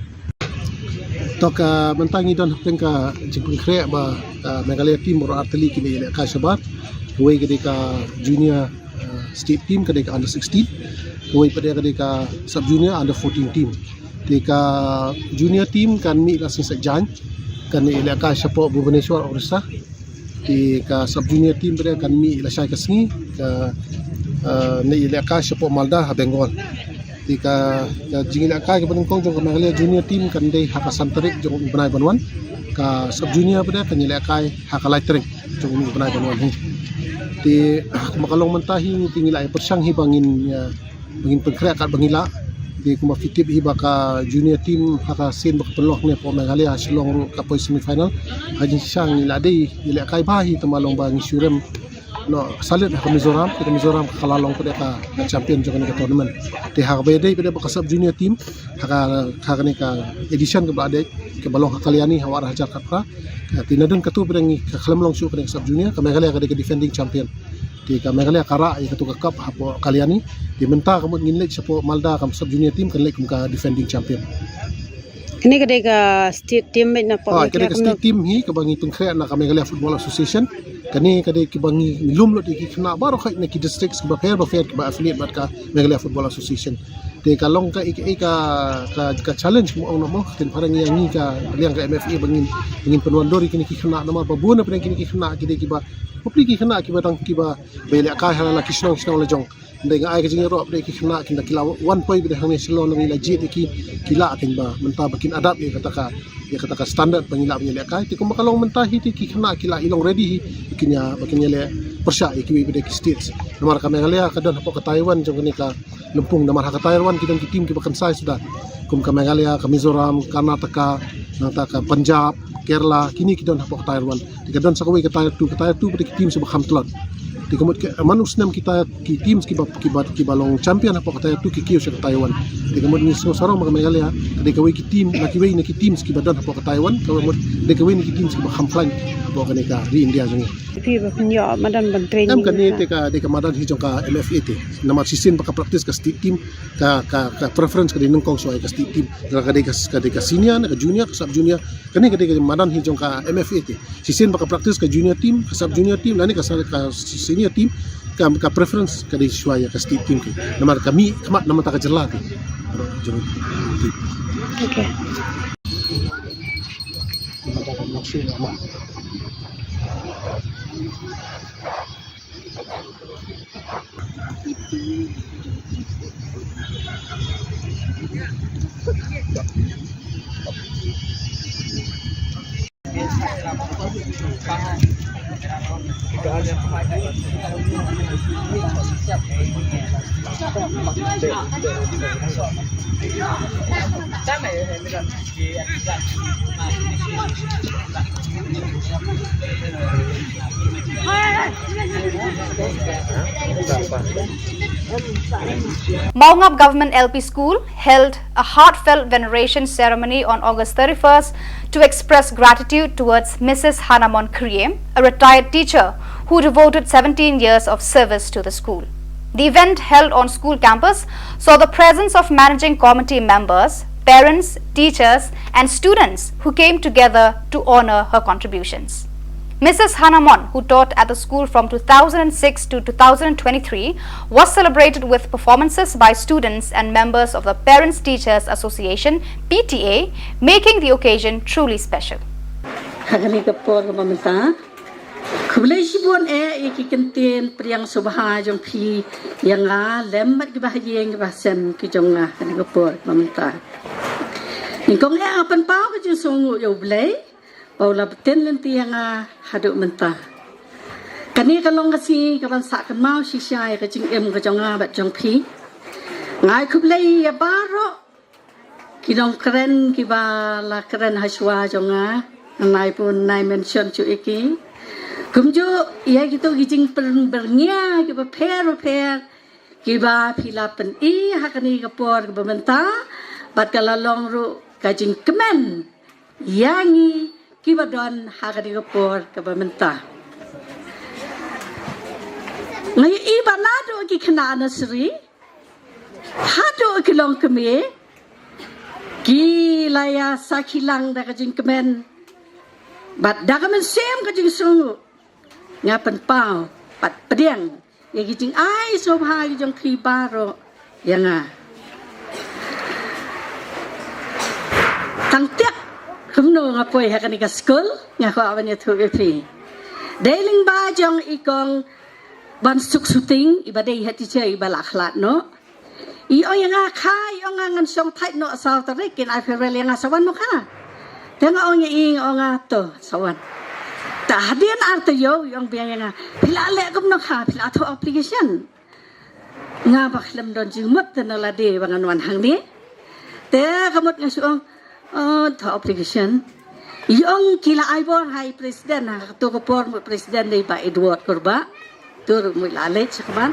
To ka mynta ngi don hapdeng ka jingpynkhreh ba, eh, Meghalaya team baroh artylli ki dei ïalehkai shabar. Kawei ka dei ka junior, eh, state team, ka dei ka under sixteen. Kawei pat ka dei ka sub junior under fourteen team. Te ka junior team kan mih la sngi Saitjaiñ, kan ïalehkai shapoh Bhubaneswar, Orissa. Te ka sub junior team pat kan mih lashai ka sngi, ka, eh, ne ïalehkai shapoh Malda ha Bengal. Te ka, ka jingïalehkai kaba nyngkong jong ka Meghalaya junior team kan dei ha ka san tarik jong u bnai ban wan. Ka sub junior pat kan ïalehkai ha ka lai tarik jong u bnai ban wan hi. Te kumba ka long mynta hi, te ngi la ïa pyrshang hi ba ngin, eh, ba ngin pynkhreh katba ngi lah. Te kumba phi tip hi ba ka junior team ha ka sien ba ka pynlong ne hapoh Meghalaya ha Shillong ruh ka poi semi final. Ha jingshisha ngi la dei ïalehkai bha hi, te ma long ba ngi shu rem noh salit ha ka Mizoram, ka Mizoram ka la long pat ka champion jong kane ka tournament. Te ha kaba ïadei pat ba ka sub junior team ha ka, ha kane ka edition kaba la dei, kaba long ha Kalyani ha u ar hajar khatphra. Te nadong katu pat ngi ka khlem long shuh kane ka sub junior, ka Meghalaya ka dei ka defending champion. Te ka Meghalaya ka rah ïa katu ka cup hapoh Kalyani. Te mynta ka mut ngin leit shapoh Malda, ka sub junior team kan leit kum ka defending champion. Kane ka dei ka state team beit na pop. Ah, kane ka state team hi kaba ngi pynkhreh na ka Meghalaya Football Association. Kane ka dei kaba ngi lum lut ïa ki khynnah baroh khoit na ki districts kiba pher ba pher kiba affiliate bad ka Meghalaya Football Association. Te ka long ka, ka, ka, ka challenge mo ong mo, te phareng ïa ngi ka liang ka M F A ba ngin, ba ngin pynwandur ïa kine ki khynnah namar ba bun na pdeng kine ki khynnah ki dei kiba, bapli ki khynnah kiba dang kiba ïalehkai ha la ki shnong shnong la jong. Hynrei nga ai ka jingïaroh ba dei ki khynnah ki da ki la wan poi ba dei hangne Shillong la ngi la jied ïa ki, ki lah kin ba mynta ba kin adapt ïa kata ka, ïa kata ka standard ba ngi lah ba ngi lehkai. Te kumba ka long mynta hi te ki khynnah ki la i long ready hi ba kin ïa, ba kin ïaleh pyrshah ïa kiwei ba dei ki states. Namar ka Meghalaya ka don hapoh ka Taiwan jong kane ka lympung, namar ha ka Taiwan ki don ki team kiba kynsai suda. Kum ka Meghalaya, ka Mizoram, Karnataka, nangta ka Punjab, Kerala, kine ki don hapoh ka Taiwan. Te ka don sa kawei ka tier two, ka tier two pat ki team kiba kham tlot. Te ka mut ka man u snem kita ki teams kiba, kiba, kiba long champion hapoh ka tier two ki kiew sha ka tier one. Te ka mut ngi sngew sarong ba ka Meghalaya ka dei kawei ki team, na kiwei na ki teams kiba don hapoh ka tier one, ka mut dei kawei na ki teams kiba kham flying hapoh kane ka ri India jong ngi. Phi ba phin ïoh madan ban train. Em, kane te ka dei ka madan hi jong ka M F A te. Namar shisien ba ka practice ka state team, ka, ka, ka preference ka dei nyngkong shuwa ïa ka state team. Ka dei ka, ka dei ka senior, ka junior, ka sub junior. Kane ka dei ka madan hi jong ka M F A te. Shisien ba ka practice ka junior team, ka sub junior team, lane ka sa-, ka senior team, Ka, ka preference ka dei shuwa ïa ka state team ki. Namar ka mih khmat namar ka jylla ki. Jong ki. Okay. Maungap Government L P School held a heartfelt veneration ceremony on August thirty-first to express gratitude towards Missus Hanamon Khriem, a retired teacher who devoted seventeen years of service to the school. The event held on school campus saw the presence of managing committee members, parents, teachers, and students who came together to honor her contributions. Missus Hanamon, who taught at the school from two thousand six to two thousand twenty-three, was celebrated with performances by students and members of the Parents Teachers Association, P T A, making the occasion truly special. Ha kane ka por kaba mynta, khublei shibun eh ïa ki kyntien pdiang sngewbha jong phi ïa nga lem bad kiba ha ïing kiba ha sem ki jong nga ha kane ka por kaba mynta. Nyngkong eh nga pynpaw ka jingsngewnguh ïa U Blei ba u la btin lynti ïa nga haduh mynta. Kane ka long ka sngi kaban sah kynmaw shisha ïa ka jingim ka jong nga bad jong phi. Nga ai khublei ïa baroh ki nongkren kiba la kren ha shuwa jong nga, nai bun nai mention shuh ïa ki. Kumjuh ïa kito ki jingpynbyrngia kiba pher bapher kiba phi la pyni ha kane ka por kaba mynta bad ka la long ruh ka jingkmen ïa ngi kiba don ha kane ka por kaba mynta. Nga ïohi ba naduh ki khynnah nursery haduh ki longkmie ki la ïa sakhi lang da ka jingkmen bad da ka mynsiem ka jingsngewnguh. Nga pynpaw bad pdiang ïa ki jingai sngewbha ki jong phi baroh ïa nga. Tang tiak kumno nga poi ha kane ka skul nga kwah ban ïathuh ïa phi. Dei lyngba jong i kong Bansuk Suting iba dei head teacher iba la khlad noh. I ong ïa nga, kha, i ong nga ngan shong thait noh saw tarik kin ai farewell ïa nga, sa wan mo kha. Te nga ong ïa i, nga ong nga to sa wan. Te hadien ar taïew i ong biang ïa nga, phi la leh kumno kha, phi la thoh application? Nga ba khlem don jingmut te na lade ba ngan wan hangne. Te ka mut nga shu ong, oh, thoh application. I ong ki la ai bor ha i president, ha kato ka por mut president dei Bah Edward Kurbah. Tur mut la leit sha khmat.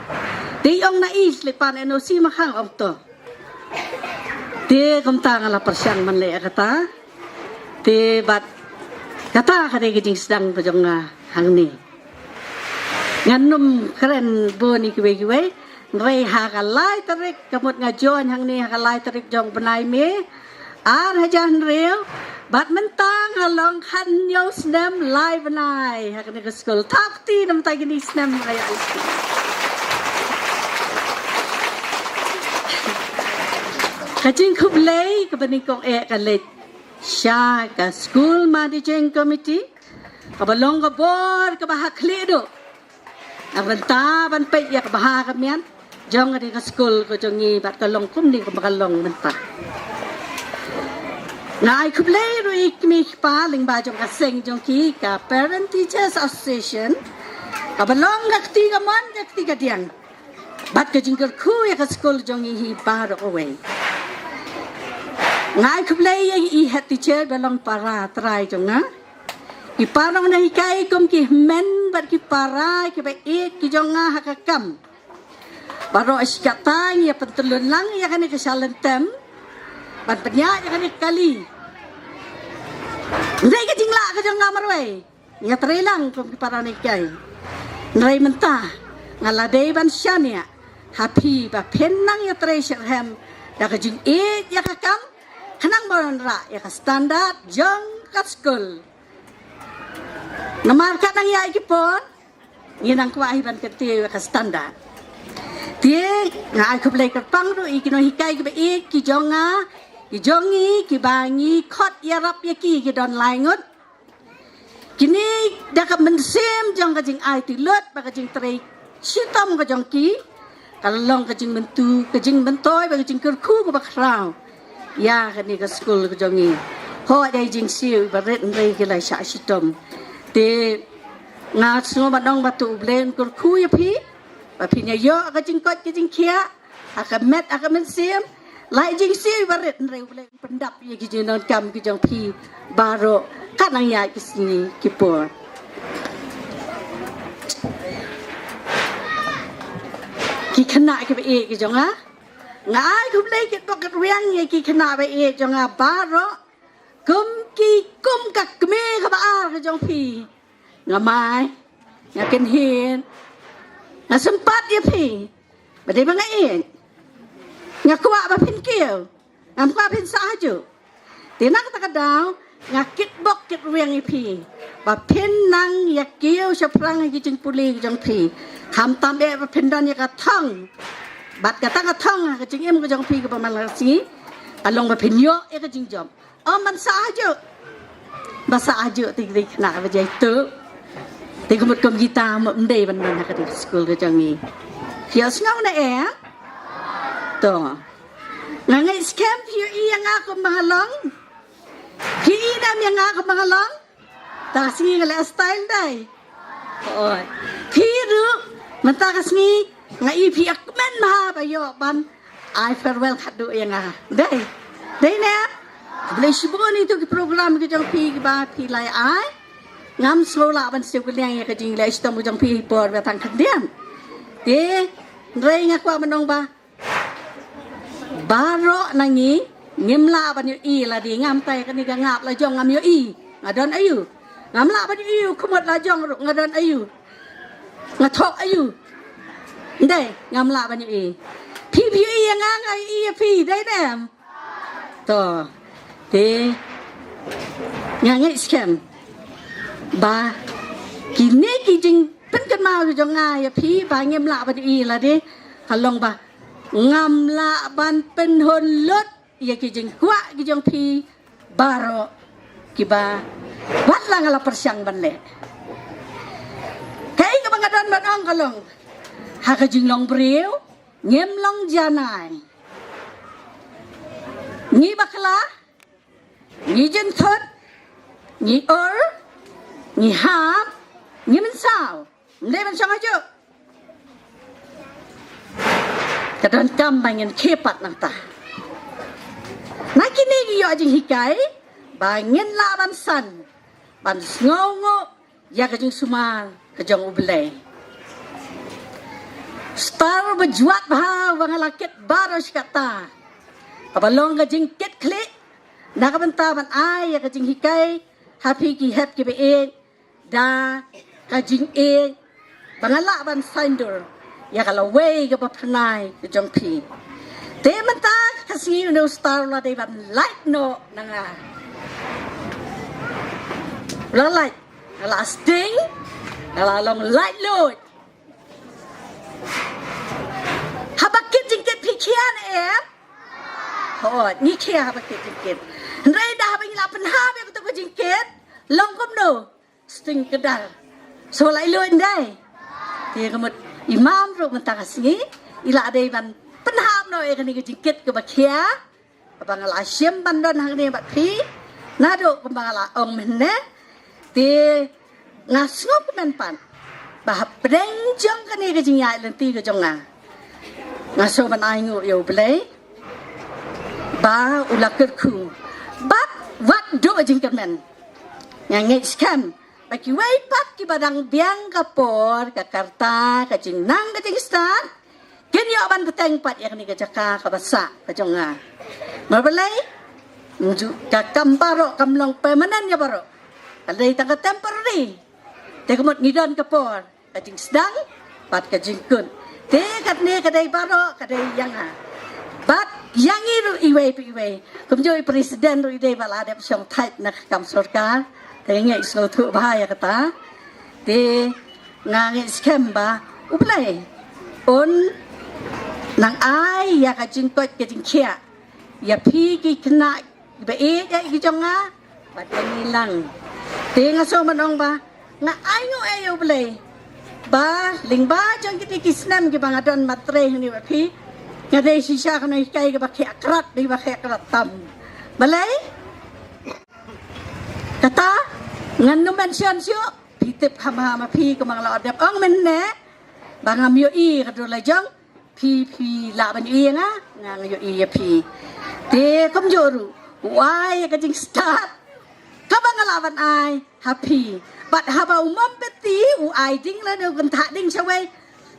Te i ong na i slipan N O C ma kha, nga ong to. Te kumta nga la pyrshang ban leh kata. Te bad kata ka dei ka jingsdang ka jong nga hangne. Ngan nym kren bun ïa kiwei kiwei. Hynrei ha ka lai tarik, ka mut nga join hangne ha ka lai tarik jong u bnai May ar hajar hynriew, bad mynta nga long khathynñiew snem lai bnai ha kane ka skul. Thap kti na bynta kine ki snem nga ïa. Ka jingkhublei kaba nyngkong eh ka leit sha ka School Managing Committee kaba long ka bor kaba ha khlieh duh na ka bynta ban peit ïa ka bha ka miat jong kane ka skul ka jong ngi bad ka long kumne kumba ka long mynta. Nga ai khublei ruh ïa i kmie i kpa lyngba jong ka seng jong ki, ka Parent Teachers Association, kaba long ka kti kamon ka kti kadiang bad ka jingkyrkhu ïa ka skul jong ngi hi baroh kawei. Nga ai khublei ïa i head teacher ba long para trai jong nga. Ki para nonghikai kum ki hynmen bad ki para kiba ïeit ki jong nga ha ka kam. Baroh shi katta ngi ïa pyntyllun lang ïa kane ka sha lyntem ban pynïaid ïa kane ka kali. Hynrei ka jinglah ka jong nga marwei, ngi ïatrei lang kum ki para nonghikai. Hynrei mynta nga la dei ban shaniah ha phi ba phin nang ïatrei shitrhem da ka jingïeit ïa ka kam, khnang ban wanrah ïa ka standard jong ka skul. Namar ka nang ïaid ki por Ngi nang kwah hi ban kyntiew ïa ka standard. Te nga ai khublei kyrpang ruh ïa ki nonghikai kiba ïeit ki jong nga, ki jong ngi kiba ngi khot ïarap ïa ki, ki don lai ngut. Kine da ka mynsiem jong ka jingai tylli ba ka jingtrei shitom ka jong ki ka long ka jingmyntu, ka jingmyntoi ba ka jingkyrkhu kaba khraw ïa kane ka skul ka jong ngi. Hooid, ai jingsiew ba rit hynrei ki la shah shitom. Te nga sngew ban ong ba to U Blei un kyrkhu ïa phi, ba phin ïa ïoh ka jingkoit ka jingkhiah ha ka met ha ka mynsiem. Lai jingsiew ba rit hynrei U Blei pyndap ïa ki jingdonkam ki jong phi baroh. Kat nang ïa ki sngi ki por, ki khynnah kiba ïeit ki jong nga, nga ai khublei kitbok kitrwiang ïa ki khynnah ba ïeit jong nga baroh. Kum ki, kum ka kmie kaba ar ka jong phi, nga mai, nga kynhun, nga sympat ïa phi. Ba dei ba nga ïeit, nga kwah ba phin kiew, ngam kwah phin sah hajuh. Te na kata ka daw nga kitbok kitrwiang ïa phi ba phin nang ïa kiew shaphrang ha ki jingpule ki jong phi. Khamtam eh ba phin don ïa ka thong, bad kata ka thong ha ka jingim ka jong phi kaba man la ka sngi ka long ba phin ïoh ïa ka jingjop. Ym ban sah hajuh. Ba sah hajuh te ki dei khynnah ba jai tu. Te ka mut kum kita mut ym dei ban don ha ka dei skul ka jong ngi. Phi ïohsngew ne em? To. Nga ngeit skhem phi ïohi ïa nga kum ba nga long. Phi i ne em ïa nga kum ba nga long? Ta sngi nga leh style dei. Oi. Phi ruh mynta ka sngi nga i phi ïa kmen bha ba ïoh ban ai farewell khadduh ïa nga. Dei. Dei ne? Blei shibun ïa itu ki program ki jong phi kiba phi la ai. Ngam sngew lah ban siew kylliang ïa ka jingleh shitom ki jong phi por ba tang khyndiat. Te hynrei nga kwah ban ong ba baroh na ngi ngim lah ban ïohi lade. Ngam tai kane ka ngap la jong ngam ïohi nga don aïu. Ngam lah ban ïohi u khmut la jong ruh nga don aïu, nga thoh aïu. Ndei, ngam lah ban ïohi. Phi phi ïohi ïa nga, nga ïohi ïa phi, dei ne em? To. Te nga ngeit skhem ba kine ki jingpynkynmaw ki jong nga ïa phi ba ngim lah ban ïohi lade ka long ba ngam lah ban pynhun lut ïa ki jingkwah ki jong phi baroh kiba wat la nga la pyrshang ban leh. Kaei kaba nga don ban ong ka long, ha ka jinglong briew ngim long janai. Ngi bakla, ngi jynthut, ngi ur, ngi hap, ngi mynsaw. Ym dei ban shong hajuh. Ka donkam ba ngin khie pat nangta. Na kine ki ïoh jinghikai ba ngin lah ban san, ban sngewnguh ïa ka jingsumar ka jong U Blei. Star ba jwat bha ba nga la kit baroh shi katta, kaba long ka jingkit khlieh na ka bynta ban ai ïa ka jinghikai ha phi ki hep kiba ïeit, da ka jingïeit ba nga lah ban saiñdur ïa ka lawei kaba phyrnai ka jong phi. Te mynta ka sngi une u star u la dei ban lait noh na nga. U la lait, nga la sting, nga la long laitluid. Haba kit jingkit phi khia ne em? Hooid, ngi khia haba kit jingkit. Hynrei da haba ngi la pynhap ïa kato ka jingkit, long kumno? Sting kdar. So, la i luid ndai. Te ka mut i mam ruh mynta ka sngi i la dei ban pynhap noh ïa kane ka jingkit kaba khia, kaba nga la shim ban don hangne bad phi naduh kumba nga la ong mynne. Te nga sngewkmen pat ba hapdeng jong kane ka jingïaid lynti ka jong nga, nga sngewbha ban ainguh ïa U Blei ba u la kyrkhu bad wat duh jingkyrmen. Nga ngeit skhem ba kiwei pat kiba dang biang ka por, ka karta, ka jingnang, ka jingstad, kin ïoh ban bteng pat ïa kane ka jaka kaba sah ka jong nga. Namar balei? Ym ju, ka kam baroh kam long permanent ïa baroh. Ka dei tang ka temporary. Te ka mut ngi don ka por, ka jingsdang bad ka jingkut. Te katne ka dei baroh ka dei ïa nga bad ïa ngi ruh iwei pa iwei. Kumjuh i president ruh i dei ba la dep shong thait na ka kam sorkar. Te ngi sngewthuh bha ïa kata. Te Nga ngeit skhem ba U Blei un nang ai ïa ka jingkoit ka jingkhiah ïa phi ki khynnah ba ïeit ïa ki jong nga, ba dang ngi lang. Te nga sngewbha ban ong ba nga ai nguh ïa U Blei ba lyngba jong kine ki snem kiba nga don mat trei hangne bad phi, nga dei shisha ka nonghikai kaba khiah krat, dei ba khiah krat tam. Balei? Kata ngan nym mention shuh, phi tip kham ha ma phi kumba nga la dep ong mynne ba ngam ïohi ka dur la jong phi, phi lah ban ïohi ïa nga, nga ïohi ïa phi. Te kumjuh ruh u ai ka jingstad kaba nga lah ban ai ha phi. Bad haba u mombati u ai ding lane u kynthah ding shawei,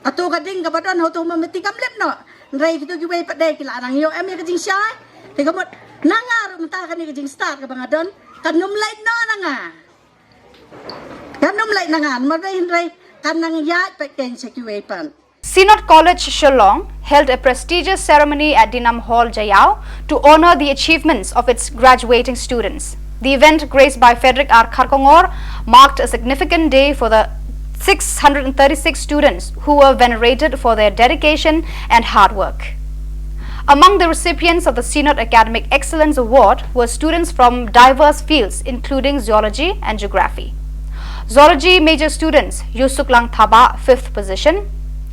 ato ka ding kaba don ha uto u mombati kam lip noh. Hynrei kito kiwei pat de ki la nang ïoh em ïa ka jingshai. Te ka mut na nga ruh mynta kane ka jingstad kaba nga don kan nym lait noh na nga. Kan nym lait na nga, namar dei hynrei kan nang ïaid pat kein sha kiwei pat. Synod College Shillong held a prestigious ceremony at Dinam Hall, Jaiaw, to honor the achievements of its graduating students. The event, graced by Frederick R Kharkongor, marked a significant day for the six hundred thirty-six students who were venerated for their dedication and hard work. Among the recipients of the Synod Academic Excellence Award were students from diverse fields, including zoology and geography. Zoology major students Yusuklang Thabah, fifth position,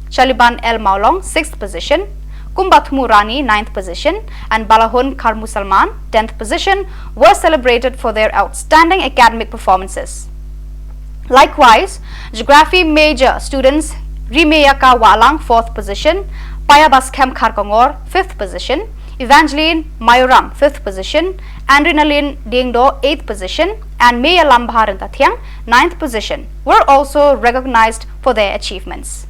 Chaliban L Mawlong, sixth position, Kumbathmu Rani, ninth position, and Balahun Kharmu Salman, tenth position, were celebrated for their outstanding academic performances. Likewise, Geography major students Rimeyaka Walang, fourth position, Paya Baskhem Kharkongor, fifth position, Evangeline Mayoram, fifth position, Andrinalin Diengdo, eighth position, and Meya Lambha Ryntathiang, ninth position, were also recognized for their achievements.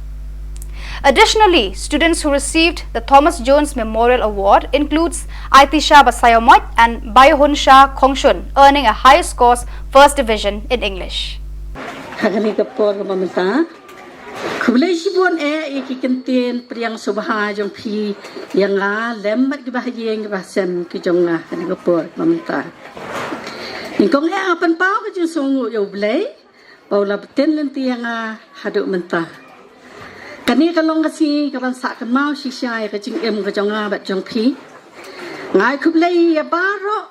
Additionally, students who received the Thomas Jones Memorial Award includes Aitisha Basayomot and Bayohunsha Khongshun, earning a highest scores first division in English. Ha kane ka por kaba mynta, khublei shibun eh ïa ki kyntien pdiang sngewbha jong phi ïa nga lem bad ki bahaïing ki bahasem ki jong nga ha kane ka por kaba mynta. Nyngkong eh nga pynpaw ka jingsngewnguh ïa U Blei ba u la btin lynti ïa nga haduh mynta. Kane ka long ka sngi kaban sah kynmaw shisha ïa ka jingim ka jong nga bad jong phi. Nga ai khublei ïa baroh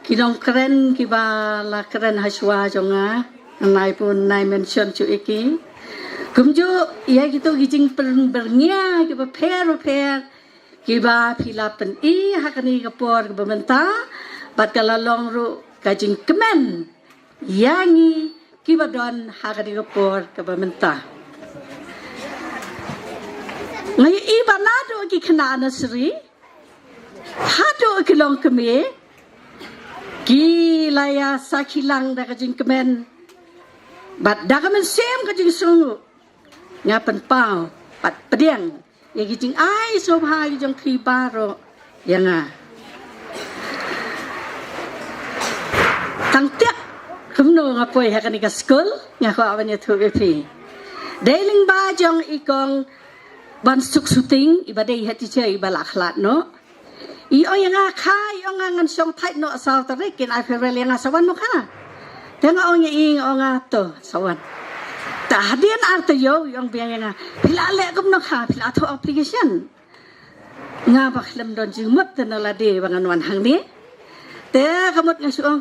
ki nongkren kiba la kren hashwa jong nga, nai bun nai mention shuh ïa ki. Kumjuh ïa kito ki jingpynbyrngia kiba pher ba pher kiba phi la pyni ha kane ka por kaba mynta, bad ka la long ruh ka jingkmen ïa ngi kiba don ha kane ka por kaba mynta. Nga ïohi ba naduh ki khynnah nursery haduh ki longkmie ki la ïa sakhi lang da ka jingkmen bad da ka mynsiem ka jingsngewnguh. Nga pynpaw bad pdiang ïa ki jingai sngewbha ki jong phi baroh ïa nga. Tang tiak kumno nga poi ha kane ka skul, nga kwah ban ïathuh ïa phi. Dei lyngba jong i kong Bansuk Suting, iba dei head teacher iba la khlad noh. I ong ïa nga, kha, i ong nga, ngan shong thait noh saw tarik, kin ai farewell ïa nga, sa wan mo kha? Te nga ong ïa i, nga ong nga, to sa wan. Te hadien ar taïew i ong biang ïa nga, phi la leh kumno kha, phi la thoh application? Nga ba khlem don jingmut te na lade ba ngan wan hangne. Te ka mut nga shu ong,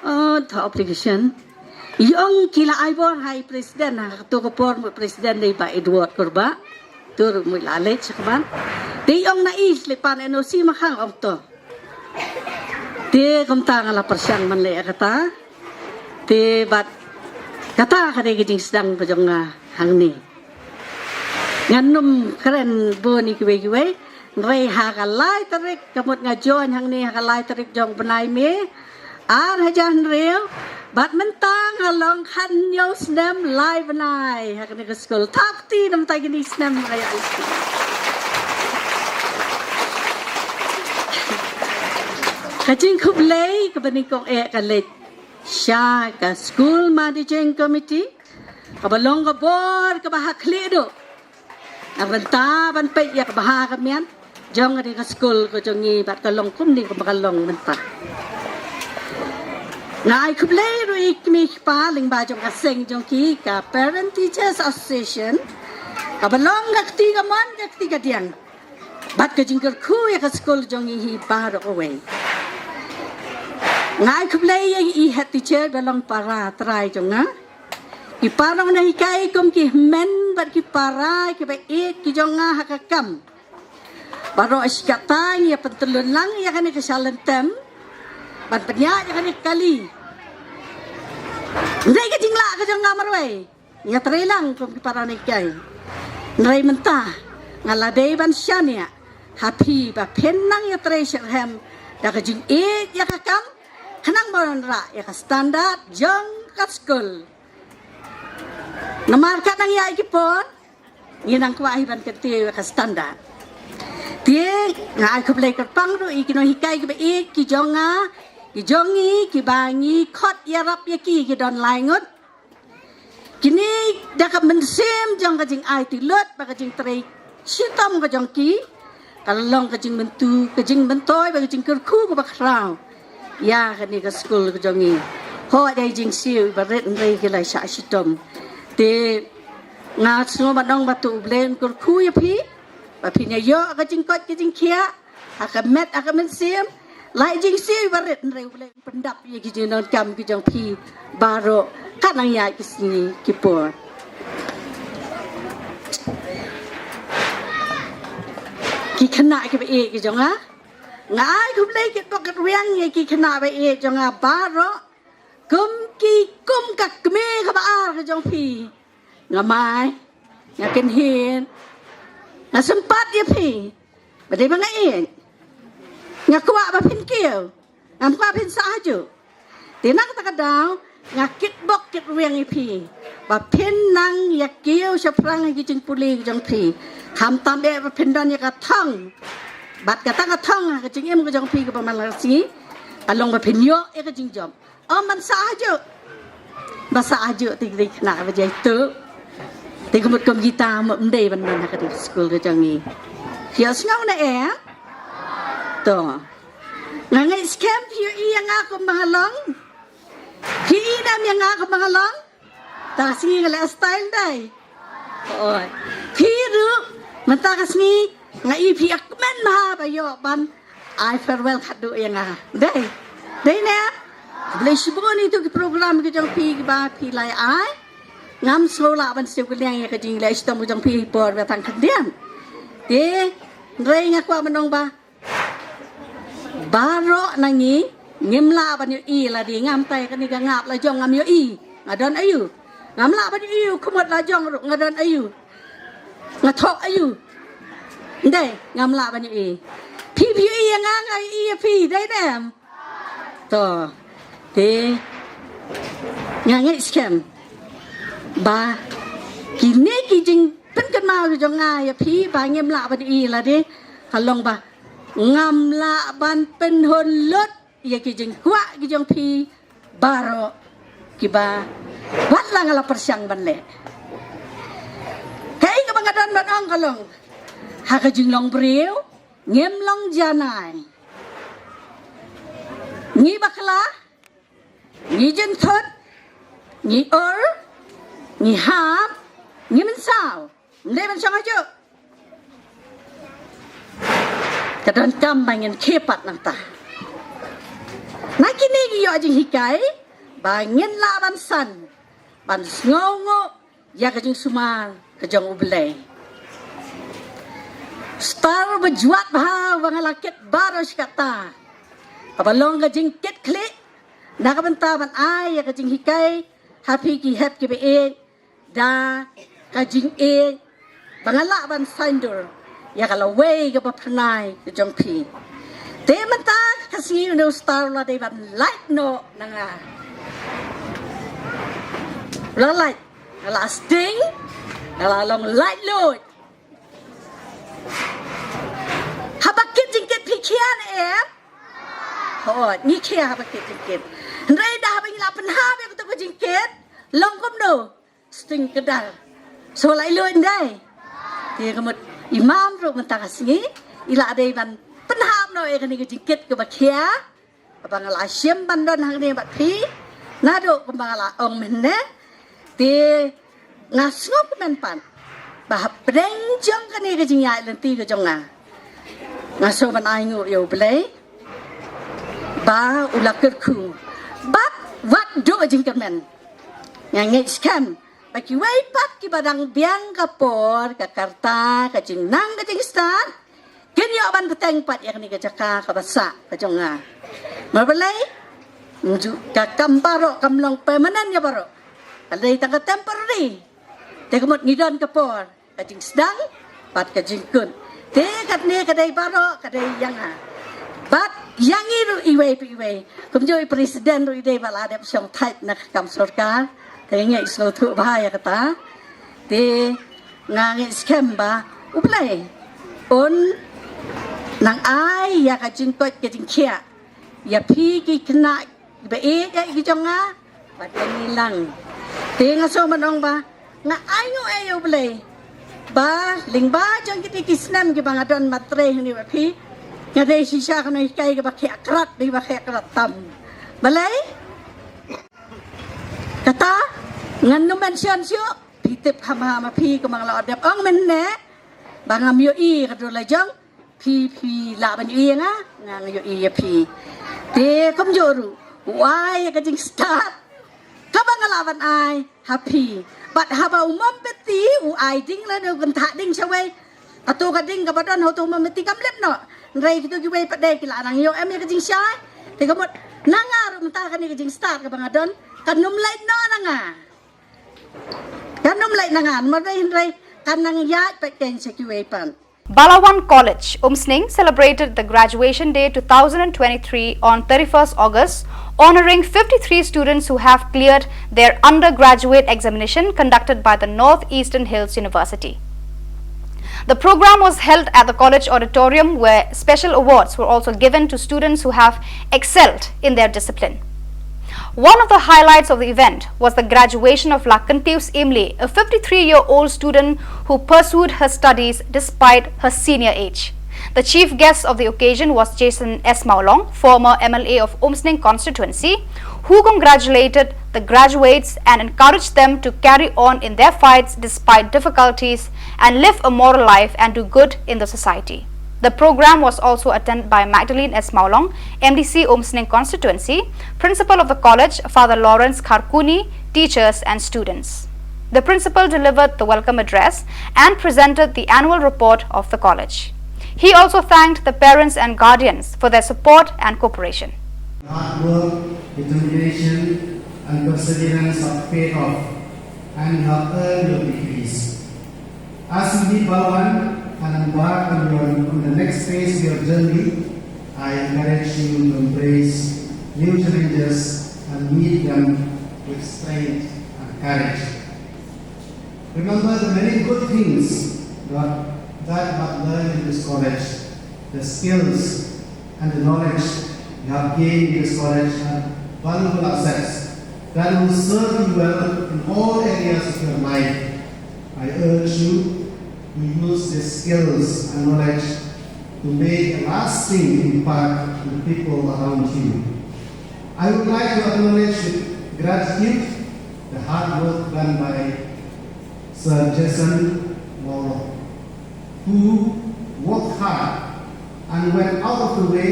oh, thoh application. I ong ki la ai bor ha i president, ha kato ka por mut president dei Bah Edward Kurbah. Tur mut la leit sha kban. Te i ong na i slipan N O C ma khang, ong to. Te kumta nga la pyrshang ban leh kata. Te bad kata ka dei ka jingsdang ka jong nga hangne. Ngan nym kren bun ïa kiwei kiwei. Hynrei ha ka lai tarik, ka mut nga join hangne ha ka lai tarik jong u bnai May ar hajar hynriew, bad mynta nga long khathynñiew snem lai bnai ha kane ka skul. Thap kti na bynta kine ki snem nga ïa. Ka jingkhublei kaba nyngkong eh ka leit sha ka School Managing Committee, kaba long ka bor kaba ha khlieh duh na bynta ban peit ïa ka bha ka miat jong kane ka skul ka jong ngi bad ka long kumne kumba ka long mynta. Nga ai khublei ruh ïa ki kmie ki kpa lyngba jong ka seng jong ki ka Parent Teachers Association, kaba long ka kti kamon ka kti kadiang bad ka jingkyrkhu ïa ka skul jong ngi hi baroh kawei. Nga ai khublei ïa i head teacher ba long para trai jong nga. Ki para nonghikai kum ki hynmen bad ki para kiba ïeit ki jong nga ha ka kam. Baroh shi katta ngi ïa pyntyllun lang ïa kane ka shalynter ban pynïaid ïa kane ka kali. Hynrei ka jinglah ka jong nga marwei, ngi ïa trei lang kum ki para nonghikai. Hynrei mynta nga la dei ban shaniah ha phi ba phin nang ïa trei shitrhem da ka jingïeit ïa ka kam, khnang ban wanrah ïa ka standard jong ka skul. Namar ka nang ïa ki por ngi nang kwah hi ban kyntiew ïa ka standard. Te nga ai khublei kyrpang ruh ïa ki nonghikai kiba ïeit ki jong nga, ki jong ngi kiba ngi khot ïarap ïa ki, ki don lai ngut. Kine da ka mynsiem jong ka jingaiti lut bad ka jingtrei shitom ka jong ki, ka long ka jingmyntu, ka jingmyntoi bad ka jingkyrkhu kaba khraw ïa kane ka skul ka jong ngi. Hooid, ai jingsiew iba rit hynrei ki la shah shitom. Te nga sngew ban ong ba to U Blei un kyrkhu ïa phi, ba phin ïa ïoh ka jingkoit ka jingkhiah ha ka met ha ka mynsiem. Lai jingsiew iba rit hynrei U Blei un pyndap ïa ki jingdonkam ki jong phi baroh ka nang ïa ki sngi ki por. Ki khynnah kiba ïeit ki jong nga, nga ai khublei kitbok kitrwiang ïa ki khynnah ba ïeit jong nga baroh. Kum ki, kum ka kmie kaba ar ka jong phi, nga mai, nga kynhied, nga sympat ïa phi. Ba dei ba nga ïeit, nga kwah ba phin kiew, ngam kwah phin sah hajuh. Te na kata ka daw nga kitbok kitrwiang ïa phi ba phin nang ïa kiew shaphrang ïa ki jingpule ki jong phi. Khamtam eh ba phin don ïa ka thong, bad kata ka thong ha ka jingim ka jong phi kaba man la ka sngi ka long ba phin ïoh ïa ka jingjop. Ym ban sah hajuh. Ba sah hajuh te ki dei khynnah ba jaituh. Te ka mut kum kita mut ym dei ban don ha ka dei skul ka jong ngi. Phi ïohsngew ne em? To. Nga ngeit skhem phi ïohi ïa nga kumba nga long. Phi i ne em ïa nga kumba nga long? Ta ka sngi nga leh style dei. Oi. Phi ruh mynta ka sngi nga i phi ïa kmen bha ba ïoh ban ai farewell khatduh ïa nga. Dei. Dei ne? Khublei shibun ïa tu ki program ki jong phi kiba phi la ai. Ngam sngew lah ban siew kylliang ïa ka jingleh shitom ka jong phi por ba tang khyndiat. Te hynrei nga kwah ban ong ba baroh na ngi ngim lah ban ïohi lade, ngam tai kane ka ngap la jong ngam ïohi nga don aïu. Ngam lah ban ïohi u khmut la jong ruh nga don aïu, nga thok aïu. Ndei, ngam lah ban ïohi. Phi phi ïohi ïa nga, nga ïohi ïa phi, dei ne em? To. Te nga ngeit skhem ba kine ki jingpynkynmaw ki jong nga ïa phi ba ngim lah ban ïohi lade ka long ba ngam lah ban pynhun lut ïa ki jingkwah ki jong phi baroh kiba wat la nga la pyrshang ban leh. Kaei kaba nga don ban ong ka long, ha ka jinglong briew ngim long janai. Ngi bakla, ngi jynthut, ngi ur, ngi hap, ngi mynsaw. Ym dei ban shong hajuh. Ka donkam ba ngin khie pat nangta. Na kine ngi ïoh jinghikai ba ngin lah ban san, ban sngewnguh ïa ka jingsumar ka jong U Blei. Star ba jwat bha ba nga la kit baroh shi katta, kaba long ka jingkit khlieh na ka bynta ban ai ïa ka jinghikai ha phi ki hep kiba ïeit, da ka jingïeit ba nga lah ban saiñdur ïa ka lawei kaba phyrnai ka jong phi. Te mynta ka sngi une u star u la dei ban lait noh na nga. U la lait, nga la sting, nga la long laitluid. Haba kit jingkit phi khia ne em? Hooid, ngi khia haba kit jingkit. Hynrei da haba ngi la pynhap ïa kato ka jingkit, long kumno? Sting kdar. So la i luid ndai. Te ka mut i mam ruh mynta ka sngi i la dei ban pynhap noh ïa kane ka jingkit kaba khia. Ba nga la shim ban don hangne bad phi, naduh kumba nga la ong mynne, te nga sngewkmen pat ba hapdeng jong kane ka jingïaid lynti ka jong nga, nga sngewbha ban ai nguh ïa U Blei ba u la kyrkhu bad wat duh jingkyrmen. Nga ngeit skhem ba kiwei pat kiba dang biang ka por, ka karta, ka jingnang, ka jingstad, kin ïoh ban bteng pat ïa kane ka jaka kaba sah ka jong nga. Namar balei? Ka kam baroh kam long permanent ïa baroh. Ka dei tang ka temporary. Te ka mut ngi don ka por, ka jingsdang bad ka jingkut. Te katne ka dei baroh, ka dei ïa nga bad ïa ngi ruh iwei pa iwei. Kumjuh i president ruh i dei ba la dep shong thait na ka kam sorkar. Te ngi sngewthuh bha ïa kata. Te nga ngeit skhem ba U Blei un nang ai ïa ka jingkoit ka jingkhiah ïa phi ki khynnah ba ïeit ïa ki jong nga bad ïa ngi lang. Te nga sngewbha ban ong ba nga ai nguh ïa U Blei ba lyngba jong kiti ki snem kiba nga don ban trei hangne bad phi, nga dei shisha ka nonghikai kaba khiah krat, dei ba khiah krat tam. Balei? Kata ngan nym mention shuh, phi tip kham ha ma phi, kumba nga la dep ong mynne ba ngam ïohi ka dur la jong phi, phi lah ban ïohi ïa nga, nga ïohi ïa phi. Te kumjuh ruh u ai ïa ka jingstad kaba nga lah ban ai ha phi. Bad haba u Mombati u ai ding lane u kynthah ding shawei, kato ka ding kaba don ha uto u Mombati kam lip noh. Hynrei kito kiwei pat de ki la nang ïoh em ïa ka jingshai. Te ka mut na nga ruh mynta kane ka jingstad kaba nga don kan nym lait noh na nga. Kan nym lait na nga, namar dei hynrei kan nang ïaid pat kein sha kiwei pat. Balawan College, Umsning celebrated the Graduation Day two thousand twenty-three on thirty-first August, honoring fifty-three students who have cleared their undergraduate examination conducted by the North Eastern Hills University. The program was held at the college auditorium, where special awards were also given to students who have excelled in their discipline. One of the highlights of the event was the graduation of Lakantius Imli, a fifty-three-year-old student who pursued her studies despite her senior age. The chief guest of the occasion was Jason S Mawlong, former M L A of Umsning constituency, who congratulated the graduates and encouraged them to carry on in their fights despite difficulties and live a moral life and do good in the society. The program was also attended by Magdalene S Mawlong, M D C Umsning constituency, principal of the college, Father Lawrence Kharkuni, teachers and students. The principal delivered the welcome address and presented the annual report of the college. He also thanked the parents and guardians for their support and cooperation. Hard work, determination, and perseverance have paid off, and you have earned your degrees. As you leave Balawan and embark on your, on the next phase of your journey, I encourage you to embrace new challenges and meet them with strength and courage. Remember the many good things that, that you have learned in this college, the skills and the knowledge you have gained in this college are valuable assets that will serve you well in all areas of your life. I urge you to use these skills and knowledge to make a lasting impact on the people around you. I would like to acknowledge with gratitude the hard work done by Sir Jason Mawlong, who worked hard and went out of the way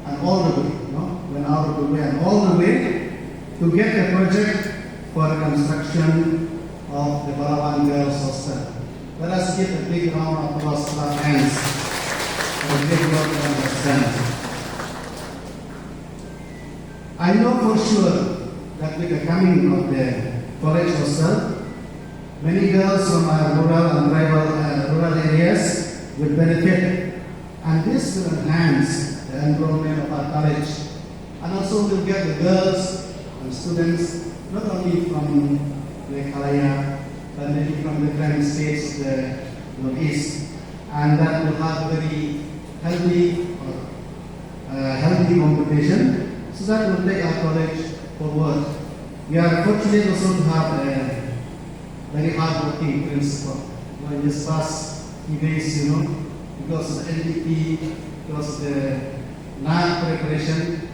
and all the way, no? Went out of the way and all the way to get a project for the construction of the Balawan Girls Hostel. Let us give a big round of applause, clap hands for the great work that was done. I know for sure that with the coming of the college hostel, many girls from our rural and tribal, uh, rural areas will benefit, and this will enhance the enrollment of our college. And also we'll get the girls and students not only from Meghalaya, but maybe from different states of the Northeast. And that will have a very healthy, uh, healthy competition, so that will take our college forward. We are fortunate also to have a very hardworking principal. You know, in this past few days, you know, because of the N D P, because of the NAAC preparation,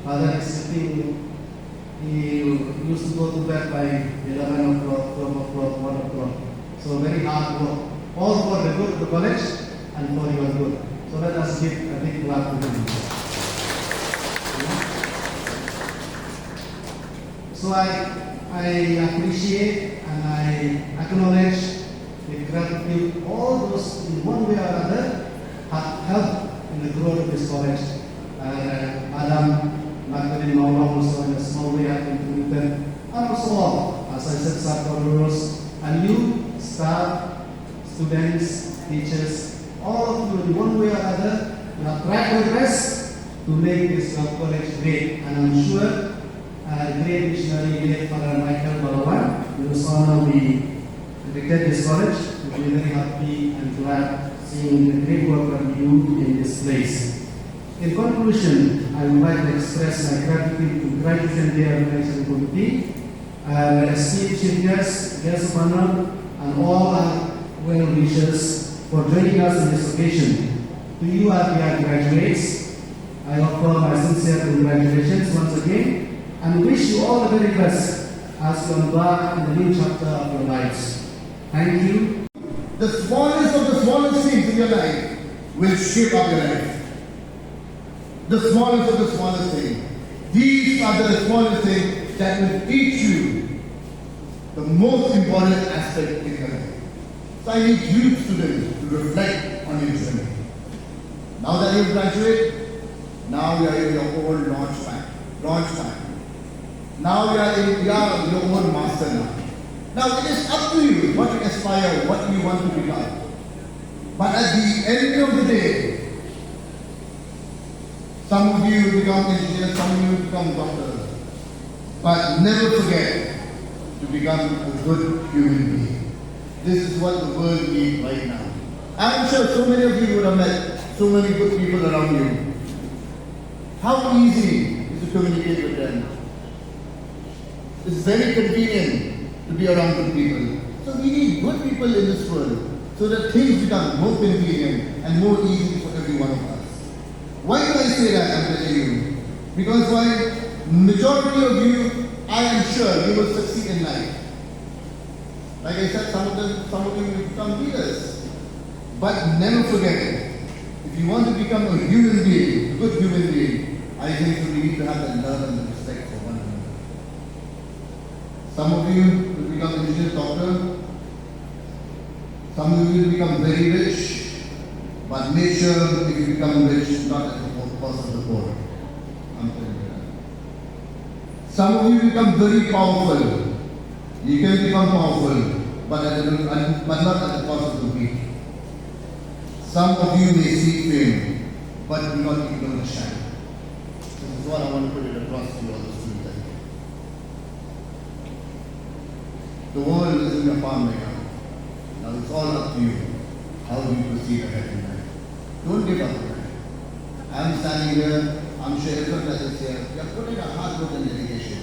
Father is sitting, he used to go to bed by eleven o'clock, twelve o'clock, one o'clock. So very hard work. All for the good of the college and for your good. So let us give a big clap to him. So I, I appreciate and I acknowledge the gratitude all those in one way or other have helped in the growth of this college. Uh, Madam Magdalene Mawlong also in a small way have contributed. And also all, as I said, Sir Carlos and you, staff, students, teachers, all of you in one way or other, you have tried your best to make this your college great. And I'm sure uh, the great missionary late Father Michael Balawan, who is honored the Victor College, will be very happy and glad seeing the great work that we do in this place. In conclusion, I would like to express my gratitude to Graduation Day Organization Committee, uh, esteemed chief guests, guests of honor, and all our well wishers for joining us on this occasion. To you, our dear graduates, I offer my sincere congratulations once again and wish you all the very best as you embark on the new chapter of your lives. Thank you. The smallest of the smallest things in your life will shape up your life. The smallest of the smallest things. These are the smallest things that will teach you the most important aspect in your life. So I need you students to reflect on your journey. Now that you've graduated, now you are in your own launch pad, launch pad. Now you are in, you are your own master now. Now it is up to you what you aspire, what you want to become. But at the end of the day, some of you become engineers, some of you become doctors. But never forget to become a good human being. This is what the world needs right now. I'm sure so many of you would have met so many good people around you. How easy is to communicate with them? It's very convenient to be around good people. So we need good people in this world so that things become more convenient and more easy for every one of us. Why do I say that? I'm telling you. Because why? Majority of you, I am sure you will succeed in life. Like I said, some of them, some of you will become leaders. But never forget, if you want to become a human being, a good human being, I think we need to have that love and the respect for one another. Some of you will become engineer, doctor. Some of you will become very rich, but make sure if you become rich, not at the cost of the poor. I'm telling you that. Some of you become very powerful. You can become powerful, but at the, but not at the cost of the weak. Some of you may seek fame, but do not ignore the shadow. This is what I want to put it across to you all this evening. The world is in your palm right now. Now it's all up to you. How do you proceed ahead in life? Don't give up in life. I'm standing here, I'm sure everyone that is here, we are putting our hard work and dedication.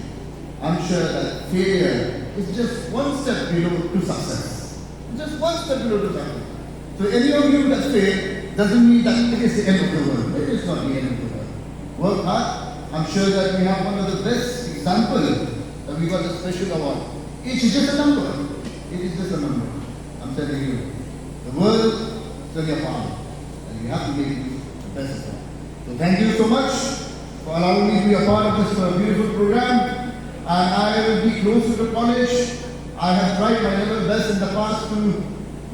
I'm sure that failure is just one step below to success. Just one step below to success. So any of you that fail doesn't mean that it is the end of the world. It is not the end of the world. Work hard. I'm sure that we have one of the best examples that we got a special award. It is just a number. It is just a number. I'm telling you, the world is in your palm, and you have to make the best of it. So thank you so much for allowing me to be a part of this uh, beautiful program. And I will be close to the college. I have tried my level best in the past to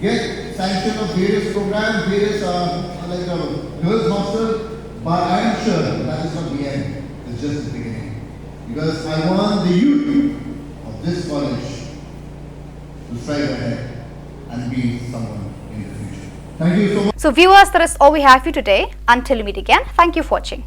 get sanction of various programs, various uh, like the girls' hostel, but I am sure that is not the end. It's just the beginning. Because I want the youth of this college to strive ahead and be someone in the future. Thank you so much. So, viewers, that is all we have for you today. Until we meet again, thank you for watching.